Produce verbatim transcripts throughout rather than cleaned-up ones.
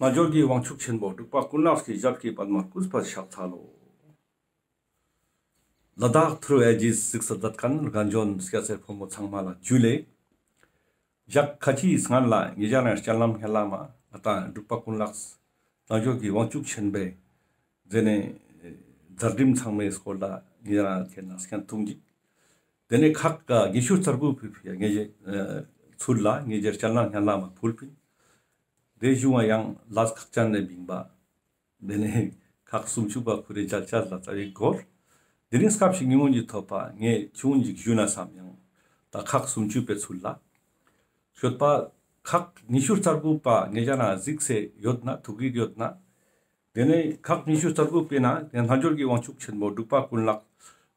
རྣལ་འབྱོར་གྱི་དབང་ཕྱུག་ཆེན་པོ་འབྲུག་པ་ཀུན་ལེགས་ཀྱི་ཞབས་ཀྱི་པདྨར་གུས་པས་ཕྱག་འཚལ་ལོ། ལ་དྭགས་ཐུར་ཨེ་ཇིས་གཟིགས་སུ་མཛད་མཁན་རྒན་གཞོན་སྐྱ་སེར་ཕོ་མོ་ཚང་མ་ལ་ཇུ་ལེ། ཞག་ཁ་ཅིག་སྔན་ལ་ངེད་ཅག་རང་སྤྱན་ལམ་སྙན་ལམ་མ་ང་དང་འབྲུག་པ་ཀུན་ལེགས་རྣལ་འབྱོར་གྱི་དབང་ཕྱུག་ཆེན་པོའི་མཛད་ནས་མཛད་རིམ་ཚང་མའི་སྐོར་ལ་ངེད་རང་ཁྱེད་ནང་སྙན་ཐུང་ཅིག་དེ་ནས་ཁག་ཉི་ཤུ་རྩ་དགུ་པའི་ཕི་ཡ་ངེད་ཅག་ཚུར་ལ་ངེད་ཅག་སྤྱན་ལམ་སྙན་ལམ་མ་ཕུལ་ཕིན། དེ་བཞུགས་པ་ཡང་ལས་ཁག་ཅན་ནས་བིང་པ། དེ་ནས་ཁག་སུམ་ཅུ་པ་ཁུ་རེ་མཇལ་ཆ་ལ་རྩ་བའི་སྐོར། དེ་རིང་སྐབས་ཤིག་ཉུང་ངུ་ཞིག་ཐོབ་པ་ངས་ཆུང་ངུ་ཞིག་ཞུས་ན་བསམ་ཡང་ད་ཁག་སུམ་ཅུ་པའི་ཚུལ་ལ། ཤོད་པ་ཁག་ཉི་ཤུ་རྩ་དགུ་པ་ངེད་ཅག་ན་གཟིགས་སེ་ཡོད་ན་ཐུག་གི་ཡོད་ན། དེ་ནས་ཁག་ཉི་ཤུ་རྩ་དགུ་པའི་ནང་དེ་རྣལ་འབྱོར་གྱི་དབང་ཕྱུག་ཆེན་པོ་འབྲུག་པ་ཀུན་ལེགས་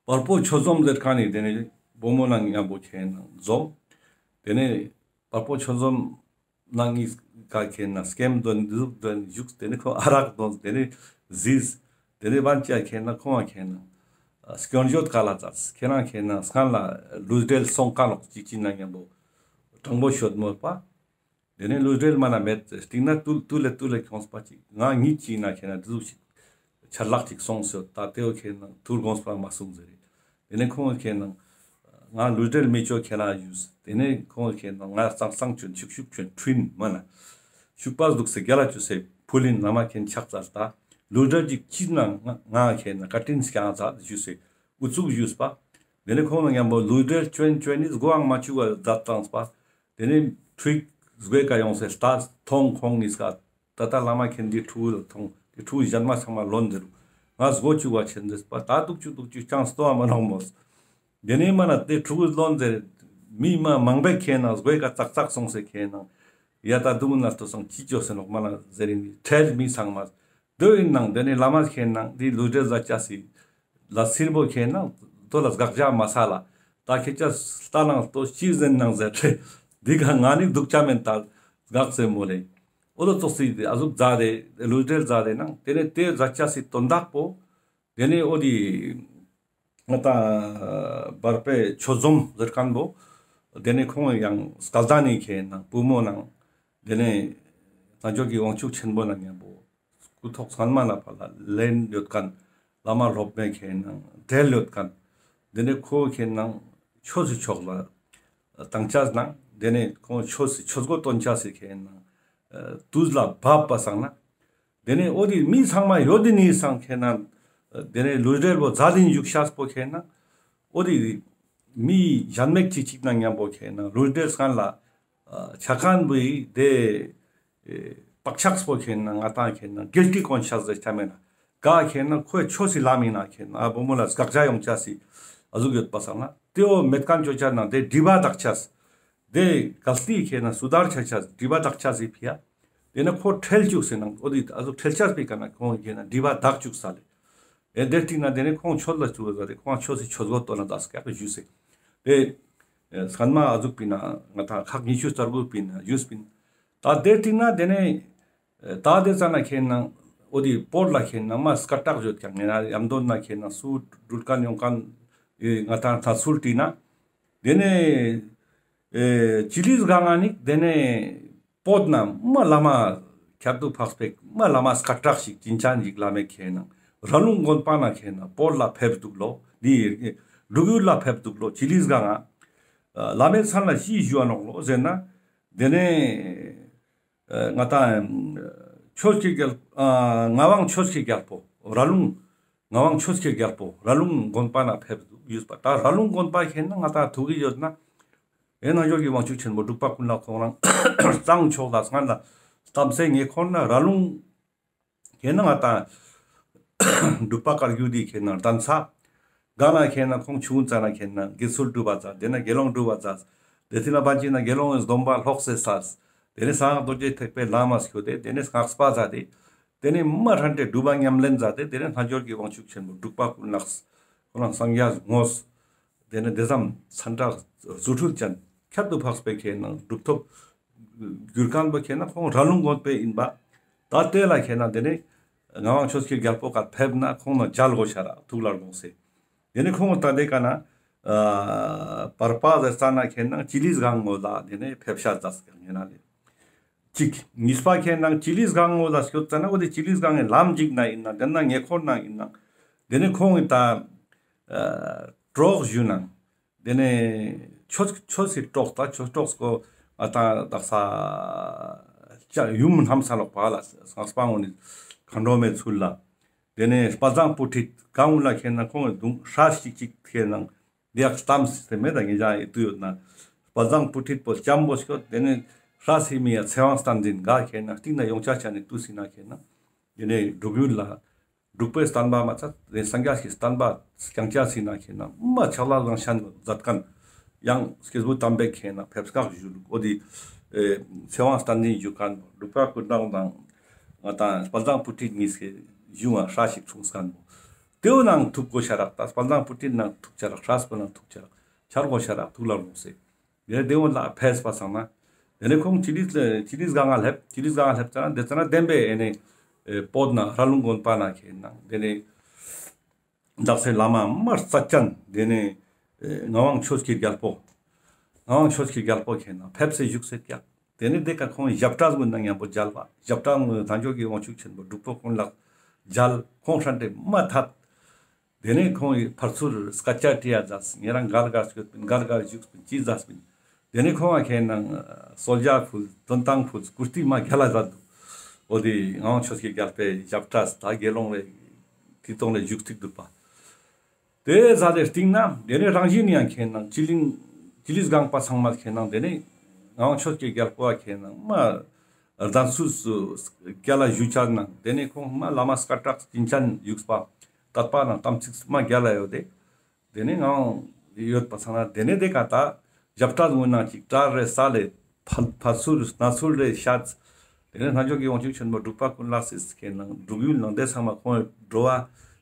བལ་པོ་ཆོས་འཛོམས་ཟེར་མཁན་ནི་དེ་ནས་བུ་མོ་ནང་མཉམ་པོ་ཁྱེད་ནང་འཛོམས། དེ་ནས་བལ་པོ་ཆོས་འཛོམས་ནང་གཉིས་ཀ་ཁྱེད་ནང་སྐེམ་འདོན་འདུག་འདོན་བཞུགས། དེ་ནས་ཁོ་ཨ་རག་འདོན། དེ་ནས་ཟིས། དེ་ནས་བན་ཅ་ཁྱེད་ནང་ཁོང་ཁྱེད་ནང་སྐྱོན་བརྗོད་ག་ལ་ཙར། ཁྱེད་རང་ཁྱེད་ནང་སྔན་ལ་ལུས་འབྲེལ་སོང་ཀ་ལོག་ཅིག་ཅིག་ནང་མཉམ་པོ་དྲང་པོ་ཤོད་མོད་པ། དེ་ནས་ལུས་འབྲེལ་མ་ན་མེད་སྟིང་ན་ཏུ་ཏུ་ལེ་ཏུ་ལེ་ཁྱོངས་པ་ཅིག་ང་ཉིད་ཅིག་ན་ཁྱེད་ན་དེ་ཟུག་ཅིག་ཆ་ལག་ཅིག་སོང་སོད། ད་དེའོ་ཁྱེད་ན་ཐུར་དགོངས་པ་མ་སོང་ཟེར་རེད། དེ་ནས་ཁོང་ཁྱེད་ན་ང་ལུས་འབྲེལ་མི་ཆོག་ཁྱེད་ན་ཡུས། དེ་ནས་ཁོང་ཁྱེད་ན་ང་གཙང་གཙང་ཆུན་ཤུག་ཤུག་ཆུན་ཁྲུན་མ་ན་ཤུག་པ་འདུག་སེ་རྒྱ་ལ་ཆུ་སེ་ཕུལ་ཡིན། ན་མ་ཁྱེད་ཆག་ཙར་ད་ལུས་འབྲེལ་ཅིག་ཅིག་ན་ང་ཁྱེད་ན་བཀའ་དྲིན་སྐྱང་ཙར་ཞུས་སེ་ཨུ་ཚུགས་ཞུས་པ། དེ་ནས་ཁོང་ན་མཉམ་པོ་ལུས་འབྲེལ་ཆོན་ཆོན་ནི་སྒོའང་མ་ཆུ་བ་མཛད་བཏང་པ། དེ་ནས་ཁྲུས་སྒོའི་ཀ་ཡོང་སེ་ལྟ་མཐོང་ཁོང་ངིས་ཀ་ད་ལྟ་བླ་མ་མཁྱེན་འདི་ཕྲུ་གུ་ལ་མཐོང་དེ་ཕྲུ་གུ་གཞན་མ་ཚང་མ་ལོན་འདིར་ང་སྒོ་ཆུ་བ་ཆེན་འདེས་པ་ད་དུག་ཆུ་དུག་ཆུ་ཅང་སྟོ་བ་མ་ནོག་མོས། དེ་ནས་མ་ན་དེ་ཕྲུ་གུ་ལོན་འདིར་མི་མ་མང་པོས་ཁྱེད་ན་སྒོའི་ཀ་ཙག་ཙག་སོང་སེ་ཁྱེད་ན་ཡ་ད་དུང་ན་ལྟོས་སང་ཅི་ཅོ་སེ་ནོག་མ་ན་ཟེར་རིང་ཁྲལ་མི་ཚང་མ། དོ་ཡིན་ནང་དེ་ནས་བླ་མ་ཁྱེད་ནང་དེ་ལུས་འབྲེལ་ཟ་ཅ་སི་ལ་སིར་པོ་ཁྱེད་ནང་དོ་ལ་དགག་བྱ་མ་ས་ལ་ད་ཁྱེད་ཅག་ལྟ་ནང་ལྟོ་ཅི་ཟེར་ནང་ཟེར་ཏེ་འདི་ག་ང་ནི་སྡུག་ཅག་མེན་ད་དགག་ཟེར་མོ་ལེ། ཨོ་ལོ་ཙོག་སི་ཨ་ཟུག་ཛ་རེ་ལུས་འབྲེལ་ཛ་རེ་ནང་དེ་ནས་དེ་ཟ་ཅ་སི་དོན་དག་པོ་དེ་ནས་ཨོ་དི་ང་ད་བར་པའི་ཆོས་འཛོམས་ཟེར་མཁན་པོ། དེ་ནས་ཁོང་ཡང་སྐལ་ལྡན་ནི་ཁྱེད་ནང་བུ་མོ་ནང་། དེ་ནས་རྣལ་འབྱོར་གྱི་དབང་ཕྱུག་ཆེན་པོ་ནང་མཉམ་པོ་སྐུ་ཐོག་ཚང་མ་ལ་ཕ་ལ་ལེན་ཡོད་མཁན། བླ་མ་སློབ་མའི་ཁྱེད་ནང་འབྲེལ་ཡོད་མཁན། དེ་ནས་ཁོ་ཁྱེད་ནང་ཆོས་སི་ཕྱོགས་ལ་བཏང་ཆ་ནང་དེ་ནས་ཁོང་ཆོས་སི་ཆོས་སྒོ་སྟོན་ཆ་སི་ཁྱེད་ནང་དུས་ལ་བབ་པ་སང་ན། དེ་ནས་ཨོ་དི་མི་ཚང་མ་ཡོད་དི་ནི་སང་ཁྱེད་ན། དེ་ནས་ལུས་འབྲེལ་བོ་ཛ་དིན་བཞུགས་ཤག་པོ་ཁྱེད་ན། ཨོ་དི་མི་གཞན་མེད་ཅིག་ཅིག་ན་མཉམ་པོ་ཁྱེད་ན་ལུས་འབྲེལ་སང་ལ་ཆ་མཁན་བོའི་དེ་བག་ཆགས་པོ་ཁྱེད་ན་ང་ཏང་ཁྱེད་ན་གིལ་ཊི་ཀོན་ཤས་ཟེར་ཆ་མེད་ན། ག་ཁྱེད་ན་ཁོའི་ཆོས་སི་ལམ་ཡིན་ན་ཁྱེད་ན་ཨ་བུ་མོ་ལ་དགག་བྱ་ཡོང་ཆ་སི་ཨ་ཟུག་ཡོད་པ་སང་ན་དེའོ་མེད་མཁན་ཅོ་ཆ་ན་དེ་སྒྲིབ་པ་དག་ཆས། དེ་གལ་ཏེ་ཁྱེད་ན་སུ་དར་ཆ་ཆ་སྒྲིབ་པ་དག་ཆ་སི་ཕི་ཡ། དེ་ན་ཁོ་ཁྲེལ་བཅུག་སེ་ནང་ཨོ་དི་ཨ་ཟུག་ཁྲེལ་ཆ་སྤེ་ཀ་ན་ཁོང་ཁྱེད་ན་སྒྲིབ་པ་དག་བཅུག་ས་ལེ། ཨེ་དེ་སྟིང་ན་དེ་ནས་ཁོང་ཆོས་ལ་བཅུག་ས་ལེ་ཁོང་ཆོས་སི་ཆོས་སྒོ་སྟོན་ན་དག་སྐྱག་གི་ཞུས་སེ། དེ་སྔན་མ་ཨ་ཟུག་པིན་ན་ང་ཏང་ཁག་ཉི་ཤུ་རྩ་དགུ་པིན་ན་ཞུས་པིན། ད་དེ་སྟིང་ན་དེ་ནས་ད་དེ་ཙ་ན་ཁྱེད་ན་ཨོ་དི་པོར་ལ་ཁྱེད་ན་མ་སྐད་གྲགས་ཡོད་ཀྱང་ངེ་ན་ཡམ་དོན་ན་ཁྱེད་ན་སུ་འགྲུལ་མཁན་ཡོང་མཁན་ང་ཏང་ད་ཚུལ་བྲིས་ན། དེ་ནས་ཨེ་ཅི་ལིས་ག་ང་ནི་དེ་ནས་པོད་ན་མ་བླ་མ་ཁྱད་དུ་འཕགས་པའི་མ་བླ་མ་སྐད་གྲགས་ཤིག་ཅིན་ཅན་ཞིག་བླ་མའི་ཁྱེད་ན་ར་ལུང་དགོན་པ་ན་ཁྱེད་ན་པོར་ལ་ཕེབས་འདུག་ལོ། འདི་འབྲུག་ཡུལ་ལ་ཕེབས་འདུག་ལོ། ཅི་ལིས་ག་ང་བླ་མའི་མཚན་ལ་ཤི་ཞུ་བ་ནོག་ལོ་ཟེར་ན། དེ་ནས་ང་ཏང་ཆོས་ཀྱི་རྒྱལ་ཨ་ངག་དབང་ཆོས་ཀྱི་རྒྱལ་པོ་ར་ལུང་ངག་དབང་ཆོས་ཀྱི་རྒྱལ་པོ་ར་ལུང་དགོན་པ་ན་ཕེབས་འདུག་ཡོད་པ། ད་ར་ལུང་དགོན་པ་ཁྱེད་ན་ང་ཏང་ཐུག་གི་ཡོད་ན་ཨེ་རྣལ་འབྱོར་གྱི་དབང་ཕྱུག་ཆེན་པོ་འབྲུག་པ་ཀུན་ལེགས་ཁོང་རང་གཙང་ཕྱོགས་ལ་སྔན་ལ་གཏམ་སེ་ངེ་ཁོང་ན་ར་ལུང་ཁྱེད་ན་ང་ཏང་འབྲུག་པ་བཀའ་བརྒྱུད་དེ་ཁྱེད་ན་གདན་ས་ག་ན་ཁྱེད་ན་ཁོང་ཆུང་ཙ་ན་ཁྱེད་ན་དགེ་ཚུལ་སྒྲུབ་པ་ཙ། དེ་ན་དགེ་སློང་སྒྲུབ་པ་ཙ། དེ་ཐི་ན་པ་ཅི་ན་དགེ་སློང་གི་སྡོམ་པ་ལྷོག་སེ་ས། དེ་ནས་གསང་སྔགས་རྡོ་རྗེ་ཐེག་པའི་ལམ་མ་སྐྱོད་དེ་དེ་ནས་སྔགས་པ་ཙ་དེ། དེ་ནས་མ་ཧྲན་ཏེ་སྒྲུབ་པ་ཉམས་ལེན་མཛད་དེ་དེ་ནས་རྣལ་འབྱོར་གྱི་དབང་ཕྱུག་ཆེན་པོ་འབྲུག་པ་ཀུན་ལེགས་ཁོ་རང་སངས་རྒྱས་དངོས། དེ་ནས་དེ་ཙམ་མཚན་གྲགས་རྫུ་འཕྲུལ་ཅན་ཁྱད་དུ་འཕགས་པའི་ཁྱེད་ན་གྲུབ་ཐོབ་གྱུར་མཁན་པོ་ཁྱེད་ན་ཁོང་ར་ལུང་དགོན་པའི་ཡིན་པ། ད་དེ་ལ་ཁྱེད་ན་དེ་ནས་ངག་དབང་ཆོས་ཀྱི་རྒྱལ་པོ་ཀ་ཕེབས་ན་ཁོང་ན་མཇལ་དགོས་ཤ་ར་ཐུགས་ལ་དགོངས་སེ། དེ་ནས་ཁོང་ད་དེ་ཀ་ན་ཨ་བར་པ་ཟེར་ས་ན་ཁྱེད་ན་ཅི་ལིས་གང་ངོ་ལ་དེ་ནས་ཕེབས་ཤ་ཙ་ཀྱང་ཡིན་ན་ལེ། གཅིག་གཉིས་པ་ཁེ་ནང་ཅི་ལིས་གང་བོ་ལ་སྐྱོད་ཙ་ན་འོ་དེ་ཅི་ལིས་གང་གི་ལམ་འཇིག་ན་ཡིན་ན་དེ་ན་ཉེ་འཁོར་ན་ཡིན་ན་དེ་ནས་ཁོང་གི་ད་ཨ་གྲོགས་ཞུ་ན་དེ་ནས་ཆོས་ཆོས་སི་གྲོགས་ད་ཆོས་གྲོགས་སྐོ་ཨ་ད་དག་ས་ཡུམ་ཧམ་ས་ལོག་པ་ལ་སྔགས་པ་ངོ་ནི་མཁའ་འགྲོ་མའི་ཚུལ་ལ། དེ་ནས་དཔལ་བཟང་བུ་ཁྲིད་གང་ལ་ཁེ་ན་ཁོང་གི་གདུང་སྲས་ཅིག་ཅིག་ཁེ་ན་ཡག་གཏམ་སྟེ་མེད་ད་ངེད་ཅག་ཡི་དུ་ཡོད་ན་དཔལ་བཟང་བུ་ཁྲིད་པོ་ལྕམ་པོ་སྐྱོད་དེ་ནས་སྲས་སི་མི་ཡ་ཚེ་དབང་བསྟན་འཛིན་ག་ཁེ་ན་སྟིང་ན་ཡོང་ཆ་ཆ་ནི་དུ་སི་ན་ཁེ་ན་དེ་ནས་འབྲུག་ཡུལ་ལ་འབྲུག་པའི་བསྟན་པ་མ་ཚད་དེ་སངས་རྒྱས་ཀྱི་བསྟན་པ་སྐྱང་ཆ་སི་ན་ཁེ་ན་མ་ཆག་ལ་ལང་ཤན་མཛད་མཁན་ཡང་སྐྱེས་བུ་དམ་པའི་ཁེ་ན་ཕེབས་སྐག་ཞུ་ལུགས་འོ་དེ་ཚེ་དབང་བསྟན་འཛིན་ཞུ་མཁན་འབྲུག་པ་ཀུན་བཟང་དང་ང་དང་དཔལ་བཟང་བུ་ཁྲིད་གཉིས་ཀྱི་གཞུང་ང་སྲས་ཤིག་འཁྲུངས་མཁན་པོ། དེའུ་ནང་ཐུག་གོ་ཤ་རག་ད་དཔལ་བཟང་བུ་ཁྲིད་ནང་ཐུག་ཤ་རག་སྲས་པོ་ནང་ཐུག་ཤ་རག་ཆར་གོ་ཤ་རག་ཐུག་ལ་རུང་སེ། དེ་དེའུ་ལ་ཕེས་པ་སང་ན། དེ་ནས་ཁོང་ཅི་ལིས་ཅི་ལིས་གང་ང་སླེབས་ཅི་ལིས་གང་ང་སླེབས་ཙ་ན་དེ་ཙ་ན་བདེན་པའི་ཨེ་ནས་ཨེ་བོད་ན་ར་ལུང་དགོན་པ་ན་ཁེ་ནང་དེ་ནས་འདག་སའི་བླ་མ་མར་རྩ་ཅན་དེ་ནས་ཨེ་ངག་དབང་ཆོས་ཀྱི་རྒྱལ་པོ། ངག་དབང་ཆོས་ཀྱི་རྒྱལ་པོ་ཁེ་ནང་ཕེབས་སེ་བཞུགས་སེ་ཀྱག་དེ་ནས་དེ་ཀ་ཁོང་ཞབས་གྲྭ་ངོས་ནང་མཉམ་པོ་མཇལ་བ་ཞབས་གྲྭ་ངོས་རྣལ་འབྱོར་གྱི་དབང་ཕྱུག་ཆེན་པོ་འབྲུག་པ་ཀུན་ལེགས་མཇལ་ཁོང་ཧྲན་ཏེ་མ་ཐད། དེ་ནས་ཁོང་གི་ཕར་ཚུར་སྐད་ཆ་དྲི་ཡ་མཛད། ཉེ་རང་གར་གར་སྐྱོད་པིན་གར་གར་བཞུགས་པིན་ཅི་མཛད་པིན། དེ་ནས་ཁོང་ང་ཁེ་ནང་གསོལ་ཇ་ཕུལ་འདོན་ཐང་ཕུལ་ཀུར་ཏི་མ་རྒྱལ་ལ་མཛད་འདུག་འོ་དེ་ངག་དབང་ཆོས་ཀྱི་རྒྱལ་པོའི་ཞབས་གྲྭ་ད་དགེ་སློང་རེ་ཁྲི་སྟོང་རེ་བཞུགས་ཐིག་འདུག་པ། དེ་ཟ་དེ་སྟིང་ན་དེ་ནས་རང་བཞིན་ཡང་ཁེ་ནང་ཅི་ལིང་ཅི་ལིས་གང་པ་ཚང་མ་ཁེ་ནང་དེ་ནས་ངག་དབང་ཆོས་ཀྱི་རྒྱལ་པོ་ཁེ་ནང་མ་གདན་སུ་སུ་སྐྱ་ལ་ཞུ་ཆ་ནང་དེ་ནས་ཁོང་མ་བླ་མ་སྐད་གྲགས་ཅིན་ཅན་བཞུགས་པ། དད་པ་ནང་དམ་ཚིག་མ་རྒྱལ་ལ་ཡོད་དེ། དེ་ནས་ངག་ཡོད་པ་ཚང་ན་དེ་ནས་དེ་ཀ་ད་ཞབས་གྲྭ་ངོས་ནང་ཅིག་གྲྭ་རེ་ས་ལེ་ཕ་ཕ་ཚུལ་ན་ཚུལ་རེ་ཤ་ཚ། དེ་ནས་རྣལ་འབྱོར་གྱི་དབང་ཕྱུག་ཆེན་པོ་འབྲུག་པ་ཀུན་ལེགས་སི་ཁེ་ནང་འབྲུག་ཡུལ་ནང་དེ་ཚང་མ་ཁོང་འགྲོ་བ་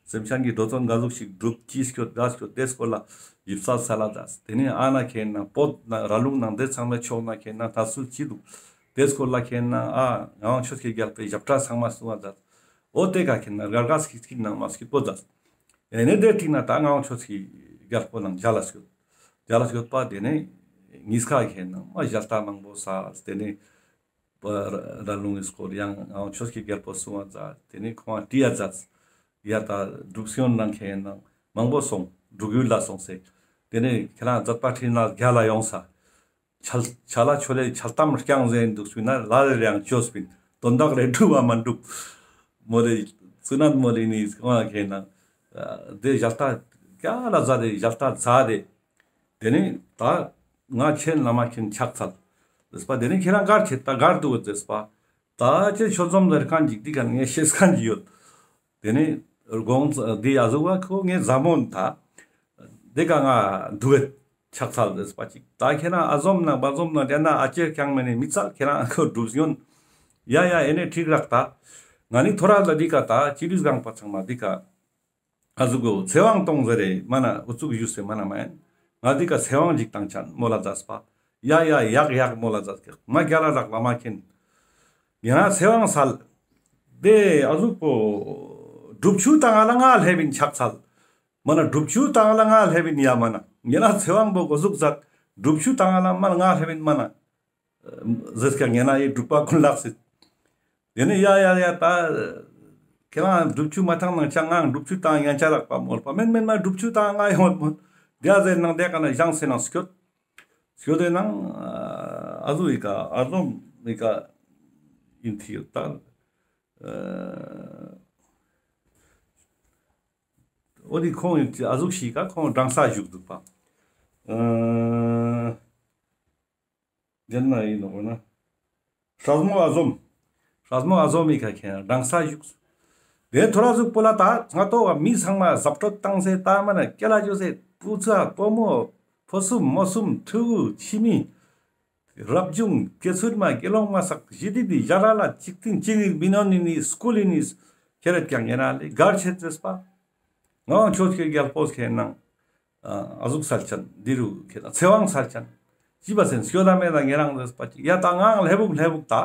སེམས་ཅན་གྱི་འགྲོ་དོན་ག་ཟུག་ཞིག་འགྲུབ་ཅི་སྐྱོད་ག་སྐྱོད་དེ་སྐོར་ལ་ཡིབ་ས་ས་ལ་ད་དེ་ནས་ཨ་ན་ཁེ་ནང་བོད་ནང་ར་ལུང་ནང་དེ་ཚང་མའི་ཕྱོགས་ན་ཁེ་ནང་ད་སུ་ཅི་འདུག་དེ་སྐོར་ལ་ཁེ་ནང་ཨ་ངག་དབང་ཆོས་ཀྱི་རྒྱལ་པོའི་ཞབས་གྲྭ་ཚང་མ་གསུང་བ་ད་འོ་དེ་ཀ་ཁེ་ནང་རྒ་རྒ་སྐྱིད་སྐྱིད་ནང་མ་སྐྱིད་པོ་ད། ཨེ་ནས་དེ་ཐིག་ན་ད་ངག་དབང་ཆོས་ཀྱི་རྒྱལ་པོ་ནང་མཇལ་ལ་སྐྱོད། མཇལ་ལ་སྐྱོད་པ་དེ་ནས་གཉིས་ཀ་ཁེ་ནང་མ་ཞལ་ལྟ་མང་པོ་ས་དེ་ནས་པ་ར་ལུང་གི་སྐོར་ཡང་ངག་དབང་ཆོས་ཀྱི་རྒྱལ་པོ་གསུང་བ་མཛད། དེ་ནས་ཁོང་ང་དྲི་ཡ་མཛད། ཡ་ད་འབྲུག་སྐྱོན་ནང་ཁེ་ནང་མང་པོ་སོང་འབྲུག་ཡུལ་ལ་སོང་སེ། དེ་ནས་ཁྱེད་རང་མཛད་པ་ཁྲིད་ན་རྒྱ་ལ་ཡོང་ས། ཆལ་ཆ་ལ་ཆོ་ལེ་ཆལ་གཏམ་རྐྱང་ཟེར་འདུག་ཚུལ་ན་ལ་རེ་རེའང་བཅོས་པིན་དོན་དག་རེ་འགྲུབ་བ་མ་འགྲུབ། མོ་རེ་ཙུ་ནན་མོ་རེ་ནི་ཁོང་ཁེ་ནང་དེ་ཞལ་ལྟ་རྒྱ་ལ་མཛད་དེ་ཞལ་ལྟ་མཛད་དེ། དེ་ནས་ད་ང་ཁྱེད་བླ་མ་ཁྱེད་ཕྱག་འཚལ། ཟེར་པ་དེ་ནས་ཁྱེད་རང་གར་ཁྱེད་ད་གར་འདུག་ཟེར་པ། ད་ཁྱེད་ཆོས་འཛོམས་ཟེར་མཁན་ཅིག་འདི་ག་ངས་ཤེས་མཁན་ཅིག་ཡོད། དེ་ནས་དགོངས་འདི་ཨ་ཟུག་བ་ཁོ་ངས་ཟ་མོན་ད། དེ་ག་ང་འདུག་གེ་ཕྱག་འཚལ་ཟེར་པ་ཅིག་ད་ཁྱེད་རང་ཨ་ཟོམ་ན་བ་ཟོམ་ན་དེ་ན་ཨ་ཅེ་རྐྱང་མེ་ནས་མི་ཚ་ཁྱེད་རང་ཁོ་སྒྲུབ་ཡོན། ཡ་ཡ་ཨེ་ནས་ཁྲིག་རག་ད། ང་ནི་ཐོ་ར་ལ་འདི་ག་ད་ཅི་རིགས་གང་པ་ཚང་མ་འདི་ག་ཨ་ཟུག་གོ་ཚེ་དབང་གཏོང་ཟེར་རེ་མ་ན་ཨུ་ཚུགས་ཞུས་སེ་མ་ན་མ་ཡིན། ང་འདི་ཀ་ཚེ་དབང་ཅིག་བཏང་ཆན་མོ་ལ་མཛད་པ། ཡ་ཡ་ཡག་ཡག་མོ་ལ་མཛད་ཀྱག་མ་རྒྱ་ལ་རག་ལ་མ་མཁྱེན། ཡང་ན་ཚེ་དབང་སལ། དེ་ཨ་ཟུག་པོ་སྒྲུབ་ཆུ་བཏང་ང་ལ་ང་སླེབ་ཡིན་ཕྱག་འཚལ། མ་ན་སྒྲུབ་ཆུ་བཏང་ང་ལ་ང་སླེབ་ཡིན་ཡ་མ་ན་ཡང་ན་ཚེ་དབང་པོ་གོ་ཟུག་མཛད། སྒྲུབ་ཆུ་བཏང་ང་ལ་མ་ན་ང་སླེབ་ཡིན་མ་ན། ཟེར་ཀྱང་ངེ་ན་ཡི་འབྲུག་པ་ཀུན་ལེགས་སི། དེ་ནས་ཡ་ཡ་ཡ་ད། ཁྱེད་རང་སྒྲུབ་ཆུ་མ་ཐང་ནང་ཆ་ང་སྒྲུབ་ཆུ་བཏང་ཡང་ཆ་རག་པ་མོལ་པ་མེན་མེན་མ་སྒྲུབ་ཆུ་བཏང་ང་ཡོང་མོལ། དེ་ཟེར་ནང་དེ་ཀ་ན་བཞེངས་སེ་ནང་སྐྱོད། སྐྱོད་དེ་ནང་ཨ་ཟུ་ཡི་ཀ་ཨ་ཟོམ་ཡི་ཀ་ཡིན་ཐི་ཡོད་ད། འོ་དེ་ཁོང་ཡིན་ཨ་ཟུག་ཤི་ཀ་ཁོང་འགྲངས་ས་བཞུགས་འདུག་པ། ཨ། རྒྱ་ནག་ཡིན་ནོག་ན། སྲས་མོ་ཨ་ཟོམ། སྲས་མོ་ཨ་ཟོམ་མི་ཁ་ཁྱེད་འགྲངས་ས་བཞུགས། དེ་ཐོ་ར་ཟུག་པོ་ལ་ད་ང་ཏོ་བ་མི་ཚང་མ་ཟབ་སྤྲོད་བཏང་སེ་ད་མ་ན་སྐྱ་ལ་ཅོ་སེ་བུ་ཚ་བུ་མོ་ཕོ་གསུམ་མོ་གསུམ་ཕྲུ་གུ་ཁྱིམ་མི། རབ་བྱུང་སྐྱེ་ཚུལ་མ་དགེ་སློང་མ་སག་ཞི་དི་དི་ཞ་ར་ལ་ཅིག་ཏིང་ཅིག་རིག་མི་ནོན་ནི་ནི་སྐུལ་ལི་ནི་ཁྱེད་ར་ཀྱང་ངེ་ན་ལེ་གར་ཆེད་ཟེར་པ། ང་ཆོས་ཀྱི་རྒྱལ་པོ་ཁྱེད་ནང་། ཨ་ཟུག་སལ་ཆན་འདི་རུ་ཁྱེད་ཚེ་དབང་སལ་ཆན། ཅི་བ་སེན་སྐྱོ་ད་མེད་ན་ངེ་རང་རེས་པ་ཅིག་ཡ་ད་ངའང་ལྷེ་བུག་ལྷེ་བུག་ད།